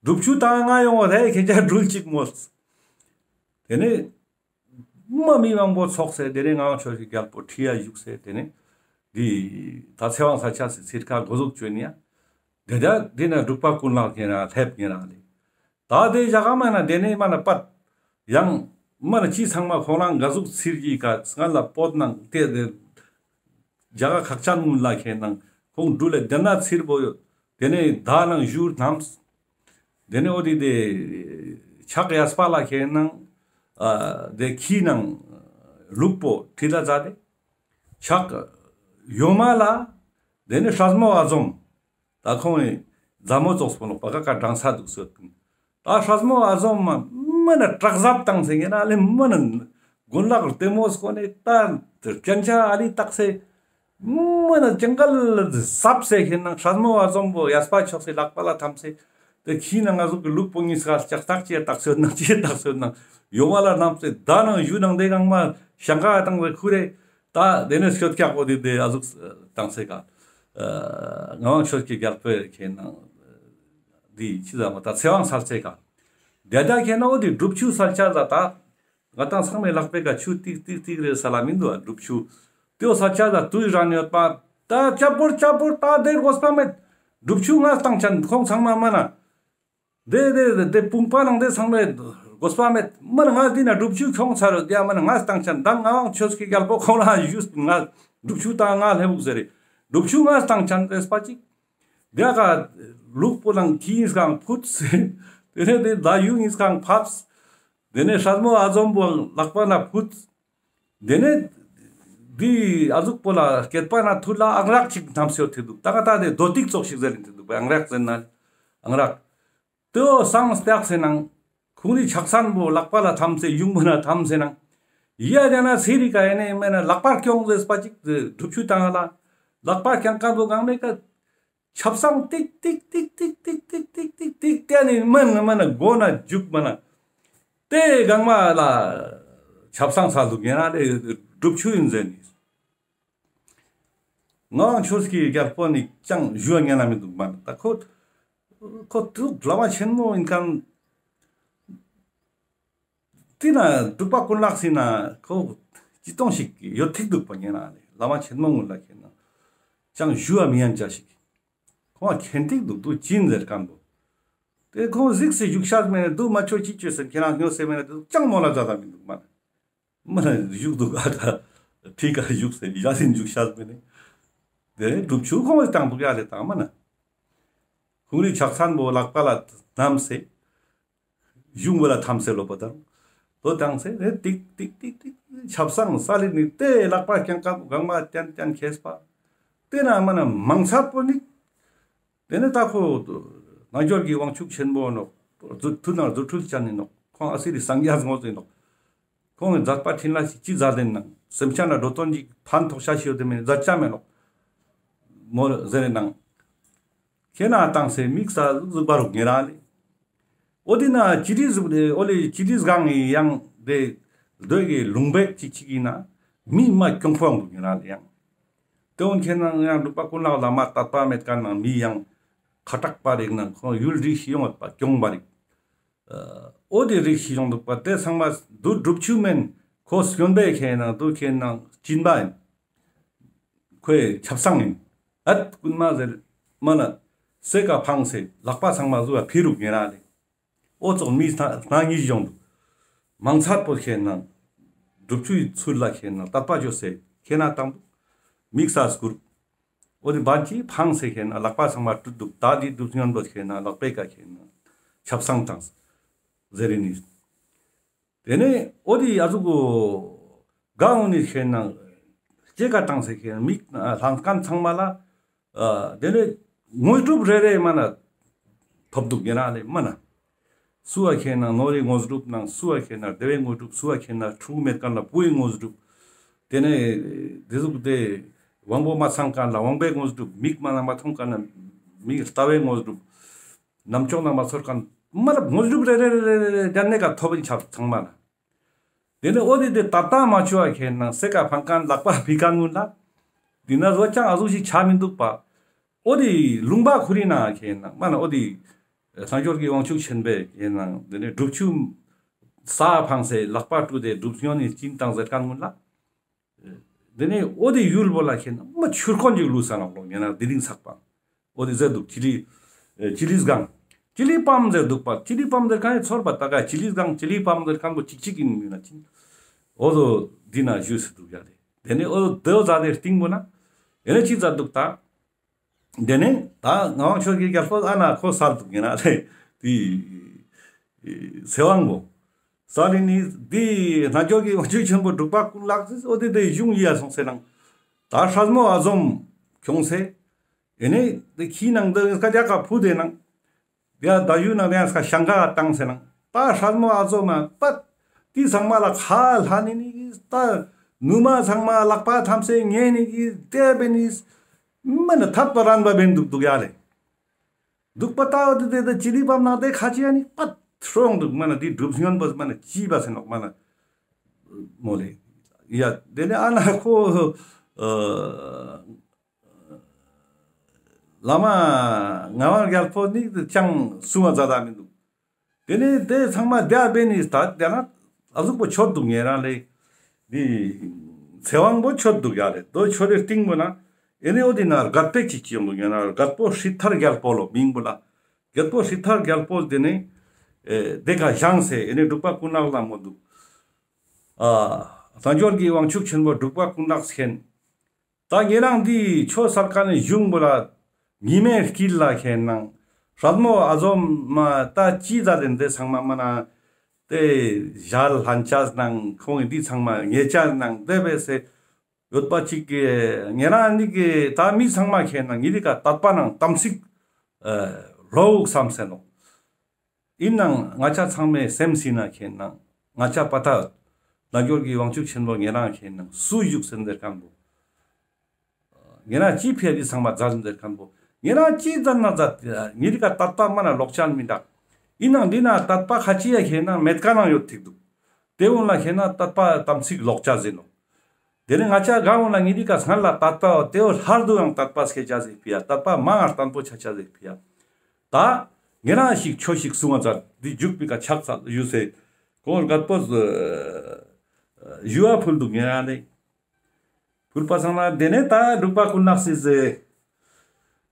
སྒྲུབ་ཆུ་ད་ང་ཡོང་བ་རེ་ཁྱེད་ཅག་འགྲུལ་ཅིག་མོལ། དེ་ནས་མ་མི་མང་པོ་ཚོགས་སེ་དེ་ནས་ང་ཆོས་ཀྱི་རྒྱལ་པོ་ཁྲི་ཡ་བཞུགས་སེ་དེ་ནས་འདི་ད་ཚེ་དབང་སལ་ཆ་སི་ཚིར་ཁ་འགོ་ཟུག་བཅོས་ནི་ཡ། དེ་ད་དེ་ན་འབྲུག་པ་ཀུན་ལེགས་ཉེ་རང་སླེབས་ཉེ་རང་ལེ། ད་དེ་ཞག་མ་ན་དེ་ནས་མ་ན་པད་ཡང་མ་ན་ཅི་ཚང་མ་ཁོང་རང་ག་ཟུག་ཚིར་གྱི་ཀ་སྔ་ལ་བོད་ནང་དེ་དེ་རྒྱ་གར་ཁག་ཅན་ངུན་ལ་ཁེ་ནང་ཁོང་འགྲུལ་ལེ་དེ་ན་ཚིར་པོ་ཡོད། དེ་ནས་ད་ནང་བཞུར་ཐམས། དེ་ནས་འོ་དེ་དེ་ཕྱག་གཡས་པ་ལ་ཁེ་ནང་ཨ་དེ་ཁྱི་ནང་ལུག་པོ་ཁྲིད་ལ་ཛད་དེ། ཕྱག་གཡོན་མ་ལ་དེ་ནས་སྲས་མོ་ཨ་ཛོམ། ད་ཁོང་ངི་མཛའ་མོ་ཙོགས་པོ་ནོག་པ་ཀ་ཀ་འགྲངས་ས་འདུག་སོད། ད་སྲས་མོ་ཨ་ཟོམ་མ་མ་ན་དྲག་ཟབ་བཏང་སེ་ཡིན་ན་ལེ་མ་ན་གོན་ལག་རྡེ་མོ་སྐོ་ནས་ད་སྐྱན་ཆ་ཨ་ལི་བཏགས་སེ་མ་ན་ཅང་ག་ལ་ཟབ་སེ་ཁེ་ནང་སྲས་མོ་ཨ་ཟོམ་པོ་གཡས་པ་ཕྱོགས་སེ་ལག་པ་ལ་ཐམས་སེ། དེ་ཁྱི་ནང་ང་ཟུག་གི་ལུག་པོ་གཉིས་ཀ་ལྕགས་ཐག་ཅེས་བཏགས་སོད་ནང་ཅེས་བཏགས་སོད་ནང་གཡོན་མ་ལ་ནམ་སེ་ད་ནང་བཞུ་ནང་དེ་གང་མ་ཤང་ཀ་བཏང་སེ་ཁུ་རེ། ད་དེ་ནས་སྐྱོད་ཀྱག་པོ་དེ་དེ་ཨ་ཟུག་བཏང་སེ་ཀ་ངག་དབང་ཆོས་ཀྱི་རྒྱལ་པོའི་ཁེ་ནང་འདི་ཅི་ཟ་མ་ད་ཚེ་དབང་སལ་ཚེ་ཀ་དེ་ད་ཁེ་ནང་འོ་དེ་སྒྲུབ་ཆུ་སལ་ཆ་ཟ་ད་ང་དང་ཚང་མའི་ལག་པའི་ཀ་ཆུ་ཏིག་ཏིག་ཏིག་རེ་སལ་ལ་མི་འདུག་ཨ། སྒྲུབ་ཆུ་དེའོ་སལ་ཆ་ཟ་དུས་རང་ཡོད་པ། ད་ཅབ་པོར་ཅབ་པོར་ད་དེ་དགོས་པ་མེད། སྒྲུབ་ཆུ་ང་བཏང་ཆན་ཁོང་ཚང་མ་མ་ན། དེ་དེ་དེ་དེ་དཔུང་པ་ནང་དེ་ཚང་མའི་དགོས་པ་མེད། མ་ན་ང་འདི་ན་སྒྲུབ་ཆུ་ཁྱོང་ཚར་རོ། དེ་ཡ་མ་ན་ང་བཏང་ཆན་ད་ངག་དབང་ཆོས་ཀྱི་རྒྱལ་པོ་ཁོང་ལ་ཞུས་ང་སྒྲུབ་ཆུ་དང་ང་ལྷེ་བུག་ཟེར་རེ། སྒྲུབ་ཆུ་ང་བཏང་ཆན་རེས་པ་ཅིག་དེ་ཀ་ལུག་པོ་ནང་ཁྱི་ཡིན་སྐང་ཕུད་སེ། དེ་ནས་དེ་ད་ཡུ་ཡིན་སྐང་ཕབས། དེ་ནས་སྲས་མོ་ཨ་ཛོམ་པོ་ལག་པ་ན་ཕུད། དེ་ནས་འདི་ཨ་ཟུག་པོ་ལ་སྐེད་པ་ན་ཐུར་ལ་ཨང་རག་ཅིག་ཐམས་སེ་ཡོད་དེ་འདུག་ད་ཀ་ད་དེ་རྡོ་ཏིག་ཙོགས་ཤིག་ཟེར་ཡིན་དེ་འདུག་པ། ཨང་རག་ཟེར་ན་ཨང་རག་དེའོ་སང་སྟེགས་སེ་ནང་ཁོང་རི་ཕྱག་སེན་པོ་ལག་པ་ལ་ཐམས་སེ་ཡུང་པོ་ན་ཐམས་སེ་ནང་ཡ་ཡ་ན་ཚེ་རི་ཀ་ཡ་ནས་མེད་ན་ལག་པར་ཀྱོང་ཟེར་པ་ཅིག་སྒྲུབ་ཆུ་བཏང་ལ་ལག་པར་ཀྱང་ཀ་འདུག་གང་མེད་ཀ་ཆབ་གསང་ཏིག་ཏིག་ཏིག་ཏིག་ཏེ་ནི་མ་ན་མ་ན་མགོ་ན་མཇུག་མ་ན་དེ་གང་མ་ལ་ཆབ་གསང་ས་ལུག་ཡིན་ན་དེ་སྒྲུབ་ཆུ་ཡིན་ཟེར་ནི། ངག་དབང་ཆོས་ཀྱི་རྒྱལ་པོ་ནི་ཅང་ཞུ་བ་ཉན་ན་མི་འདུག་མ་ན་ད་ཁོ་ཁོ་ཐུག་བླ་མ་ཆེན་མོ་ཡིན་ཁན་དེ་ན་འབྲུག་པ་ཀུན་ལེགས་སི་ན་ཁོ་ཅི་གཏོང་ཞིག་ཡོད་ཐིག་འདུག་པ་ཉན་ན་ལེ། བླ་མ་ཆེན་མོ་ངུན་ལ་ཁེ་ན་ཅང་ཞུ་བ་མི་ཡན་ཆ་ཞིག་ཁོང་ཁེན་ཐིག་འདུག་འདུག་ཅིན་ཟེར་ཁན་འདུག་དེ་ཁོང་གཟིགས་སེ་བཞུགས་ཤག་མེད་ན་འདུག་མ་ཆོ་ཅི་ཆོས་ཟེར་ཁྱེད་རང་སྨྱོ་སེ་མེད་ན་འདུག་ཅང་མོ་ལ་མཛའ་ད་མི་འདུག་མ་ན་མ་ན་བཞུགས་འདུག་ཨ་ཁ་ཕི་ཁ་བཞུགས་སེ་ཡ་ལིན་བཞུགས་ཤག་མེད་ན་དེ་སྒྲུབ་ཆུ་ཁོང་ལ་བཏང་འདུག་ཡ་ལེ་བཏང་མ་ན་ཁོང་རི་ཕྱག་མཚན་པོ་ལག་པ་ལ་བསྣམས་སེ། གཞུང་བོ་ལ་ཐམས་སེ་ལོ་པ་དང་། ལོ་དང་སེ་ནི་ཏིག་ཏིག་ཏིག་ཏིག་ཆབ་གསང་ས་ལི་ནི་དེ་ལག་པ་རྐྱང་ཀ་གང་མ་ཏན་ཏན་ཁེས་པ། དེ་ན་མ་ན་མང་ཚར་པོ་ནི། དེ་ནི་ད་ཁོ་རྣལ་འབྱོར་གྱི་དབང་ཕྱུག་ཆེན་པོ་ནོག་རྫུ་མཐུ་ནང་རྫུ་འཕྲུལ་ཅན་ནི་ནོག་ཁོང་ཨ་སི་རི་སངས་རྒྱས་ངོ་ཟེ་ནོག་ཁོང་གི་མཛད་པ་འཕྲིན་ལས་ཤིག་ཅི་མཛད་དེ་ནང་སེམས་ཅན་ལ་འགྲོ་དོན་གྱི་ཕན་ཐོགས་ཤ་ཤི་ཡོད་དེ་མེད་མཛད་ཅ་མེད་ནོག་མོ་ཟེར་ནང་། ཁྱེད་ན་བཏང་སེ་དམིགས་ས་ཟུག་པ་རུག་ཉེ་རང་ལེ། འོ་དེ་ན་ཅི་རི་ཟུག་ལེ་འོ་ལེ་ཅི་རི་སྒང་ངི་ཡང་དེ་རྡོའི་གི་ལུང་པའི་ཅིག་ཅིག་ཡིན་ན་མི་མ་གྱོང་པོ་འདུག་ཉེ་རང་ལེ་ཡང་། དེ་འོན་ཁྱེད་ན་ཡང་འབྲུག་པ་ཀུན་ལེགས་བླ་མ་དད་པ་མེད་ཁན་ནང་མི་ཡང་ཁ་གྲག་པ་རིག་ན་ཁོང་ཡུལ་རིགས་ཤིག་ཡོང་བ་གྱོང་པ་རིག་འོ་དེ་རིགས་ཤིག་ཡོང་འདུག་པ་དེ་ཚང་མ་དུ་སྒྲུབ་ཆུ་མེན་ཁོ་སྐྱོན་པའི་ཁྱེད་ན་དུ་ཁྱེད་ན་སྦྱིན་པ་ཡིན། ཁོའི་ཆབ་གསང་ཡིན། ཨད་རྐུན་མ་ཟེར་མ་ན་སེ་ཀ་ཕངས་སེ་ལག་པ་ཚང་མ་ཟུ་བ་ཕི་རུག་ཉེ་རང་ལེ། འོ་ཙོགས་མི་སྣ་སྣ་གཉིས་ཡོང་འདུག་མང་ཚར་པོ་ཁྱེད་ན་སྒྲུབ་ཆུའི་ཚུལ་ལ་ཁྱེད་ན་དད་པ་བཅོས་སེ་ཁྱེད་ན་བཏང་འདུག་དམིགས་ས་སྐུར། འོ་དེ་བར་གྱི་ཕངས་སེ་ཁྱེད་ན་ལག་པ་ཚང་མ་བཀྲུས་འདུག་ད་དེ་སྒྲུབ་སྙོན་པོ་ཁྱེད་ན་ལག་པའི་ཀ་ཁྱེད་ན་ཆབ་གསང་བཏང་ཟེར་རེ་ནི། དེ་ནས་འོ་དེ་ཨ་ཟུག་གོ་གང་འོ་ནི་ཁྱེད་ན་སྐྱེ་ཀ་བཏང་སེ་ཁྱེད་ན་མིག་ལྷང་ཁན་ཚང་མ་ལ། དེ་ནས་དངོས་གྲུབ་རེ་རེ་མ་ན་ཐོབ་འདུག་ཉེ་རང་ལེ་མ་ན། སུ་བ་ཁྱེད་ན་ནོར་རི་དངོས་གྲུབ་ནང་སུ་བ་ཁྱེད་ན་བདེ་བའི་དངོས་གྲུབ་སུ་བ་ཁྱེད་ན་ཕྲུ་གུ་མེད་ཁན་ལ་བུའི་དངོས་གྲུབ། དེ་ནས་དེ་ཟུག་དེ་དབང་པོ་མ་ཚང་ཁན་ལ་དབང་པོའི་དངོས་གྲུབ་མིག་མ་ན་མ་མཐོང་ཁན་ལ་མིག་ལྟ་བའི་དངོས་གྲུབ། རྣམ་ཅོག་ན་མ་ཚོར་ཁན་མ་ལབ་དངོས་གྲུབ་རེ་རེ་རེ་རེ་རེ་རེ་རེ་ནས་ཀ་ཐོབ་ཡིན་ཆབ་ཚང་མ་ལ། དེ་ནས་འོ་དེ་དེ་ད་ལྟ་མ་བཅོ་བ་ཁྱེད་ན་སེ་ཀ་ཕང་ཁན་ལག་པ་ཕི་ཁན་ངུན་ལ། དེ་ན་བཟོ་ཅང་ཨ་ཟུག་ཞིག་ཆ་མི་འདུག་པ། འོ་དེ་ལུང་པ་ཁུ་རི་ན་ཁྱེད་ན་མ་ན་འོ་དེ་རྣལ་འབྱོར་གྱི་དབང་ཕྱུག་ཆེན་པོའི་ཁྱེད་ན་དེ་ནས་སྒྲུབ་ཆུ་ས་ཕང་སེ་ལག་པ་བཀྲུས་ཏེ་སྒྲུབ་སྙོན་ནི་སྦྱིན་བཏང་ཟེར་ཁན་ངུན་ལ། དེ་ནས་འོ་དེ་ཡུལ་བོ་ལ་ཁྱེད་ན་མ་ཆུར་ཁོན་ཅིག་ལུས་ས་ནོག་ལོ་ཉེ་ན་དེ་རིང་ཚགས་པ། འོ་དེ་ཟེར་འདུག་ཅི་རི། ཨེ་ཅི་ལིས་སྒང་། ཅི་ལི་པམ་ཟེར་འདུག་པ། ཅི་ལི་པམ་ཟེར་ཁན་ཚོར་བ་ད་ག་ཅི་ལིས་སྒང་ཅི་ལི་པམ་ཟེར་ཁན་པོ་ཅིག་ཅིག་ཨིན་མིན་ན་ཅིན། འོ་དོ་འདི་ན་ཞུས་སེ་འདུག་ཡ་ལེ། ཏེ་ནེ་འོ་དོ་ཟ་དེ་སྟིང་པོ་ན། ཨེ་ནེ་ཅི་ཟ་འདུག་ད། ཏེ་ནེ་ད་ངག་དབང་ཆོས་ཀྱི་རྒྱལ་པོ་ཨ་ན་ཁོ་སལ་འདུག་ཡིན་ན་ལེ། དེ་ཚེ་དབང་པོ། སལ་ནི་དེ་རྣལ་འབྱོར་གྱི་དབང་ཕྱུག་ཆེན་པོ་འབྲུག་པ་ཀུན་ལེགས་སི་འོ་དེ་དེ་གཞུང་ཡིན་ཡ་སོང་སེ་ནང་། ད་སྲས་མོ་ཨ་ཛོམ་ཁྱོངས་སེ། ཨེ་ནེ་དེ་ཁྱིའི་ནང་དུ་སྐད་ཆ་ཀ་ཕུད་དེ་ནང་། དེ་ད་ཡུལ་ནང་དེ་ཡང་ས་ཞང་ཀ་བཏང་སེ་ནང་། ད་སྲས་མོ་ཨ་ཛོམ་མ་པད། དེ་ཚང་མ་ལ་ཁ་ལྷ་ནི་ནི་ད་ནུ་མ་ཚང་མ་ལག་པ་ཐམས་སེ་ཉེ་ནི་གི་དེ་བེ་ནི། མ་ན་ཐད་པ་རན་པ་བེན་འདུག་འདུག་ཡ་ལེ། འདུག་པ་ད་འོ་དེ་དེ་ཅི་ལི་པམ་ནང་དེ་ཁ་ཅི་ཡ་ནི་པད་ཧྲོང་འདུག་མ་ན་དེ་སྒྲུབ་སྙོན་པོ་མ་ན་ཅི་བ་སེ་ནོག་མ་ན། མོ་ལེ། ཡ་དེ་ནེ་ཨ་ན་ཁོ་ཨ་བླ་མ་ངག་དབང་རྒྱལ་པོ་ནི་ཅང་གསུང་བ་མཛད་ད་མི་འདུག། དེ་ནེ་དེ་ཚང་མ་དེ་བེ་ནི་ད་དེ་ན་ཨ་ཟུག་པོ་ཆོད་འདུག་ཉེ་རང་ལེ། དེ་ཚེ་དབང་པོ་ཆོད་འདུག་ཡ་ལེ། དོ་ཆོད་དེ་སྟིང་པོ་ན། ཨེ་ནེ་འོ་དེ་ན་རྒད་པོ་ཅིག་ཅིག་ཡོང་འདུག་ཉེ་རང་རྒད་པོ་ཧྲི་ཐར་རྒྱལ་པོ་ལོ་མིང་པོ་ལ། རྒད་པོ་ཧྲི་ཐར་རྒྱལ་པོ་དེ་ནེ་ཨེ་དེ་ཀ་བཞེངས་སེ་ཨེ་ནེ་འབྲུག་པ་ཀུན་ལེགས་ལ་མོ་འདུག། ཨ་རྣལ་འབྱོར་གྱི་དབང་ཕྱུག་ཆེན་པོ་འབྲུག་པ་ཀུན་ལེགས་མཁྱེན། ད་ཉེ་རང་འདི་ཆོས་སལ་ཁན་ནི་གཞུང་པོ་ལ་ཉི་མའི་དཀྱིལ་ལ་མཁྱེན་ནང་། སྲས་མོ་ཨ་ཛོམ་མ་ད་ཅི་ཟ་དེ་འདི་ཚང་མ་མ་ན་དེ་ཞལ་ལྷན་ཅས་ནང་ཁོང་གི་འདི་ཚང་མ་ཉེ་ཅས་ནང་དེ་བེ་སེ་ཡོད་པ་ཅིག་གི་ཉེ་རང་ནི་གི་ད་མི་ཚང་མ་མཁྱེན་ནང་ཉེ་རི་ཀ་དད་པ་ནང་དམ་ཚིག་ཨ་རོགས་བསམ་སེ་ནོག། ཨིན་ནང་ང་ཅག་ཚང་མའི་སེམས་སི་ན་མཁྱེན་ནང་ང་ཅག་པ་ད་རྣལ་འབྱོར་གྱི་དབང་ཕྱུག་ཆེན་པོ་ཉེ་རང་མཁྱེན་ནང་སུ་བཞུགས་སེ་འདིར་ཁན་པོ། ཉེ་རང་ཅི་ཕི་ཡ་འདི་ཚང་མ་མཛད་འདིར་ཁན་པོ། ཉེ་རང་ཅི་མཛད་ན་མཛད་ཉེ་རི་ཀ་དད་པ་མ་ན་ལོག་ཅན་མི་འདུག། ཨིན་ནང་འདི་ན་དད་པ་ཁ་ཅི་ཡ་མཁྱེན་ནང་མེད་ཀ་ནང་ཡོད་ཐིག་འདུག། དེ་འོང་ལ་མཁྱེན་ན་དད་པ་དམ་ཚིག་ལོག་ཅ་ཟེར་ནོག། དེ་ནེ་ང་ཅག་ག་འོང་ལ་ཉེ་རི་ཀ་སྔར་ལ་དད་པ་དེ་བོ་ལྷར་དུ་ཡང་དད་པ་སྐྱེ་ཅ་ཟེར་ཕི་ཡ། དད་པ་མང་ང་བརྟན་པོ་ཆ་ཅ་ཟེར་ཕི་ཡ། ད་ཉེ་རང་ཞིག་ཆོས་ཤིག་གསུང་བ་མཛད། འདི་འཇུག་པའི་ཀ་ཕྱག་འཚལ་ཞུས་སེ་ཁོང་རྒད་པོ་ཞུ་བ་ཕུལ་འདུག། ཉེ་རང་ལེ་ཕུལ་པ་སང་ན་དེ་ནེ་ད་འབྲུག་པ་ཀུན་ལེགས་སི་ཟེ་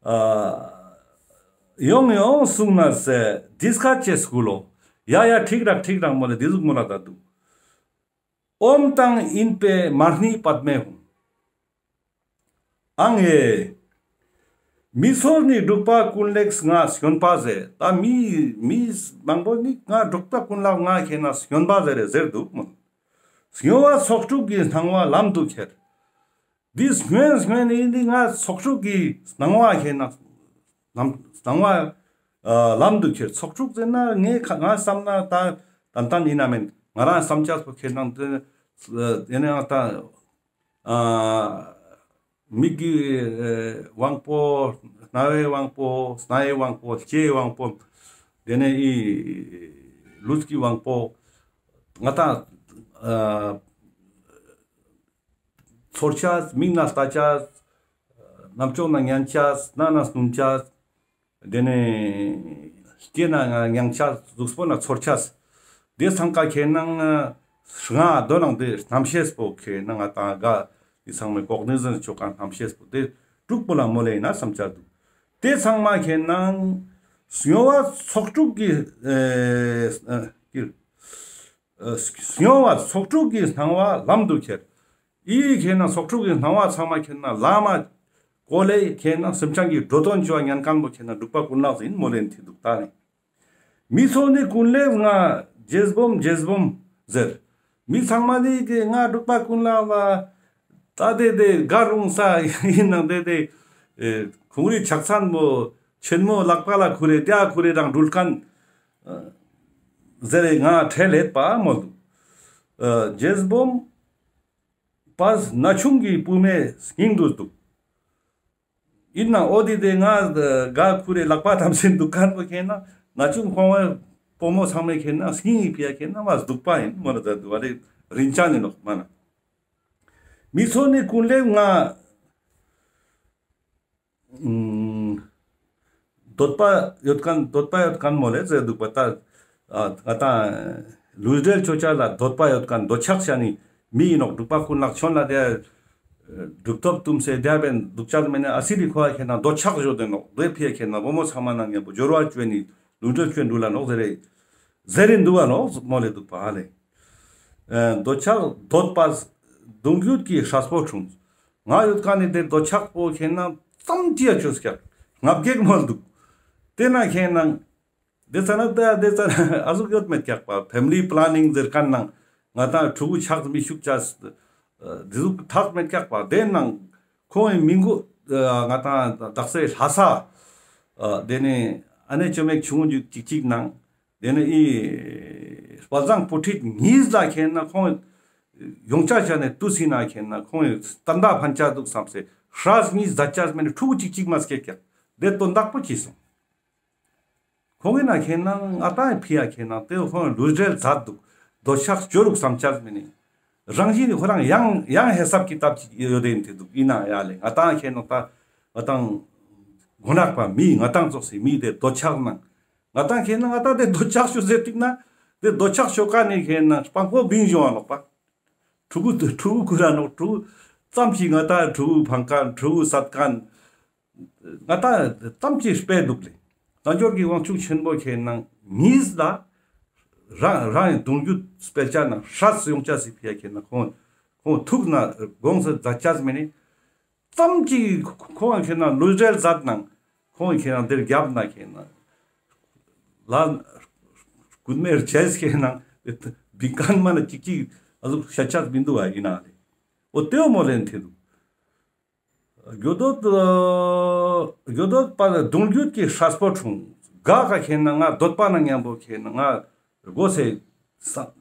ཨ་ཡོང་ཡོང་གསུང་ན་ཟེ་དིས་ཀ་ཅེས་སྐུ་ལོ། ཡ་ཡ་ཁྲིག་རག་ཁྲིག་རག་མོ་ལེ་དེ་ཟུག་མོ་ལ་ད་འདུག། ཨོཾ་དང་ཨིན་པའི་མ་ཎི་པདྨེ་ཧཱུྃ། ཨང་ཨེ། མི་ཚོགས་ནི་འབྲུག་པ་ཀུན་ལེགས་ང་སྨྱོན་པ་ཟེར། ད་མི་མི་མང་པོ་ནི་ང་འབྲུག་པ་ཀུན་ལེགས་ང་མཁྱེན་ན་སྨྱོན་པ་ཟེར་རེ་ཟེར་འདུག་མོ། སྨྱོ་བ་ཚོགས་དྲུག་གི་སྣང་བ་ལམ་དུ་ཁྱེར། འདི་སྨྱོན་སྨྱོན་ནི་འདི་ང་ཚོགས་དྲུག་གི་སྣང་བ་མཁྱེན་ན་ལམ་སྣང་བ་ཨ་ལམ་དུ་ཁྱེར། ཚོགས་དྲུག་ཟེར་ན་ངས་ཁ་ང་བསམ་ན་ད་ཏན་ཏན་ཡིན་ན་མེན། ང་རང་བསམ་ཅས་པོ་ཁྱེར་ན་དེ་ཡིན་ན་ད་ཨ་མིག་གི་ཨེ་དབང་པོ། རྣ་བའི་དབང་པོ། སྣའི་དབང་པོ། ལྕེའི་དབང་པོ། དེ་ནས་ཨི་ལུས་ཀྱི་དབང་པོ། ང་ད་ཨ་ཚོར་ཅས། མིག་ན་ལྟ་ཅས། རྣམ་ཅོག་ན་ཉན་ཅས། སྣ་ན་སྣུན་ཅས། དེ་ནས་ལྕེ་ན་མྱང་ཅས། གཟུགས་པོ་ན་ཚོར་ཅས། དེ་ཚང་ཀ་ཁྱེར་ནང་ང་དོ་ནང་དེ་རྣམ་ཤེས་པོ་ཁྱེར་ནང་ང་ད་ག་དེ་ཚང་མའི་ཀོག་ནེ་ཟན་ཆོ་ག་རྣམ་ཤེས་པོ་དེ་དྲུག་པོ་ལ་མོལ་ལེ་ཡིན་ན་བསམ་ཅས་འདུག། དེ་ཚང་མ་ཁྱེར་ནང་སྨྱོ་བ་ཚོགས་དྲུག་གི་ཨེ་ཨེ་ཀྱི་ཨ་སྨྱོ་བ་ཚོགས་དྲུག་གི་སྣང་བ་ལམ་དུ་ཁྱེར། ཨི་ཁྱེར་ན་ཚོགས་དྲུག་གི་སྣང་བ་ཚང་མ་ཁྱེར་ན་ལམ་མ་བཀོལ་ལེ་ཁྱེར་ན་སེམས་ཅན་གྱི་འགྲོ་དོན་བྱ་བ་ཉན་མཁན་པོ་ཁྱེར་ན་འབྲུག་པ་ཀུན་ལེགས་ཡིན་མོལ་ལེ་ཐིག་འདུག་ད་ནི། མི་ཚོགས་ནི་ཀུན་ལེགས་ང་རྗེ་སྦོམ་རྗེ་སྦོམ་ཟེར། མི་ཚང་མ་ནི་གི་ང་འབྲུག་པ་ཀུན་ལེགས་ལ་ད་དེ་དེ་དགའ་རུང་ས་ཡིན་ནང་དེ་དེ་ཨེ་ཁོང་རི་ཕྱག་མཚན་པོ་ཆེན་མོ་ལག་པ་ལ་ཁུར་རེ་དེ་ཁུར་རེ་རང་འགྲུལ་མཁན་ཟེར་རེ་ང་ཁྲེལ་ལེད་པ་མོལ་འདུག། ཨ་རྗེ་སྦོམ་པས་ན་ཆུང་གི་བུ་མོའི་སྙིང་དུ་འདུག། ཡིན་ན་འོ་དེ་དེ་ང་དགའ་ཁུར་རེ་ལག་པ་ཐམས་ཅད་འདུག་མཁན་པོ་ཁྱེར་ན་ན་ཆུང་ཁོང་བའི་བུ་མོ་ཚང་མས་ཁྱེར་ན་སྙིང་ཡི་ཕི་ཡ་ཁྱེར་ན་བ་སྡུག་པ་ཡིན་མོ་ལ་ད་འདུག་བ་རེ་རིན་ཅན་ཡིན་ནོག་མ་ན། མི་ཚོགས་ནི་ཀུན་ལེགས་ང་ཨུམ། འདོད་པ་ཡོད་མཁན་འདོད་པ་ཡོད་མཁན་མོ་ལེ་ཟེར་འདུག་པ་ད། ཨ་ང་ད་ལུས་འབྲེལ་ཆོ་ཅས་ལ་འདོད་པ་ཡོད་མཁན་འདོད་ཆགས་ཅན་ནི་མི་ཡིན་ནོག། འབྲུག་པ་ཀུན་ལེགས་ཁྱོད་ལ་དེ་ གྲུབ་ཐོབ་ཏུམ་སེ་དེ་བན་དུག་ཅལ་མེ་ནེ་ཨ་སི་རི་ཁོ་ཁེ་ན་འདོད་ཆགས་ཞོ་དེ་ནོག། དེ་ཕི་ཡ་ཁེ་ན་བུ་མོ་ཚང་མ་ནང་ཉམ་པོ་སྦྱོར་བ་ཅོ་ནི་ལུང་འདྲེན་ཅོ་འདུག་ལ་ནོག་ཟེར་རེ་ཟེར་རིན་འདུག་བ་ནོག་མོལ་ལེ་འདུག་པ་ཧ་ལེ། འདོད་ཆགས་འདོད་པ་གདུང་རྒྱུད་ཀྱི་སྲས་པོ་འཁྲུངས། ང་ཡོད་ཀ་ནི་དེ་འདོད་ཆགས་པོ་ཁེ་ན་ཙམ་ཅི་ཡ་ཅོས་ཀྱག་ང་བགེགས་མོལ་འདུག། དེ་ན་ཁེ་ན་དེ་ཙ་ན་དེ་དེ་ཙ་ན་ཨ་ཟུག་ཡོད་མེད་ཀྱག་པ། ཕེ་མི་ལི་པ་ལ་ནིང་ཟེར་ཁན་ནང་ང་ཏང་ཕྲུ་གུ་ཆགས་མི་ཤུགས་ཆགས་དེ་ཟུག་ཐག་མེད་ཀྱག་པ། དེ་ནང་ཁོང་གི་མི་མགོ་ང་ཏང་དག་ས་ལྷ་ས་དེ་ནས་ཨ་ནེ་ཅོ་མེད་ཆུང་ངུ་ཅིག་ཅིག་ནང་དེ་ནས་ཨི་དཔལ་བཟང་པོ་ཁྲིད་གཉིས་ལ་ཁེ་ན་ཁོང་ཡོང་ཆ་ཆ་ནས་ཏུ་སི་ན་ཁེ་ན་ཁོང་ཏན་ཏན་ཕན་ཆ་འདུག་བསམ་སེ་ཧྲ་གཉིས་ཟ་ཆ་མེད་ནས་ཕྲུ་གུ་ཅིག་ཅིག་མ་སྐྱེ་ཀྱག། དེ་དོན་དག་པོ་ཅི་སོང་། ཁོང་གི་ན་ཁེ་ན་ང་ཏང་ཕི་ཡ་ཁེ་ན་དེ་ཁོང་ལུས་འབྲེལ་མཛད་འདུག། འདོད་ཆགས་སྐྱོ་རུག་བསམ་ཆ་མེད་ནས་རང་བཞིན་ནི་ཁོ་རང་ཡང་ཡང་ཧེ་སབ་ཀི་ཏབ་ཅིག་ཡོད་དེ་ཡིན་དེ་འདུག། ཡིན་ན་ཡ་ལེ་ང་ཏང་ཁེ་ན་ད་ང་ཏང་མགོ་ནག་པ་མི་ང་ཏང་ཙོགས་སི་མི་དེ་འདོད་ཆགས་ནང་ང་ཏང་ཁེ་ན་ང་ཏང་དེ་འདོད་ཆགས་ཤོ་ཟེར་ཏིག་ན་དེ་འདོད་ཆགས་ཤོ་ཀ་ནི་ཁེ་ན་སྤང་པོ་བིང་ཞོ་ཨ་ནོག་པ། ཕྲུ་གུ་ཕྲུ་གུ་ཁུ་ར་ནོག་ཕྲུ་གུ་ཙམ་ཞིག་ང་ཏང་ཕྲུ་གུ་ཕང་ཁན་ཕྲུ་གུ་སད་ཁན་ང་ཏང་ཙམ་ཞིག་སྤེལ་འདུག་ལེ། རྣལ་འབྱོར་གྱི་དབང་ཕྱུག་ཆེན་པོ་ཁེ་ན་གཉིས་ལ་རང་རང་གི་གདུང་རྒྱུད་སྤེལ་ཆ་ན་ཧྲས་ཡོང་ཆ་སི་ཕི་ཡ་ཁེ་ན་ཁོང་ཁོང་ཐུག་ན་དགོངས་སུ་མཛད་ཆ་མེད་ནི། ཙམ་ཅིག་ཁོང་ཁེ་ན་ལུས་འབྲེལ་མཛད་ནང་ཁོང་ཁེ་ན་དེར་རྒྱབ་ན་ཁེ་ན་ལ་རྐུན་མའི་རྗེས་ཁེ་ན་བིང་ཁན་མ་ན་ཅིག་ཅིག་ཨ་ཟུག་ཤ་ཆགས་མི་འདུག་ཨ་ཡིན་ན་ལེ། འོ་དེའོ་མོ་ལེན་ཐེ་འདུག། འགྱོད་འདོད་འགྱོད་འདོད་པ་གདུང་རྒྱུད་ཀྱི་སྲས་པོ་འཁྲུངས། ག་ག་ཁེ་ན་ང་འདོད་པ་ན་མཉམ་པོ་ཁེ་ན་ང་དགོས་སེ་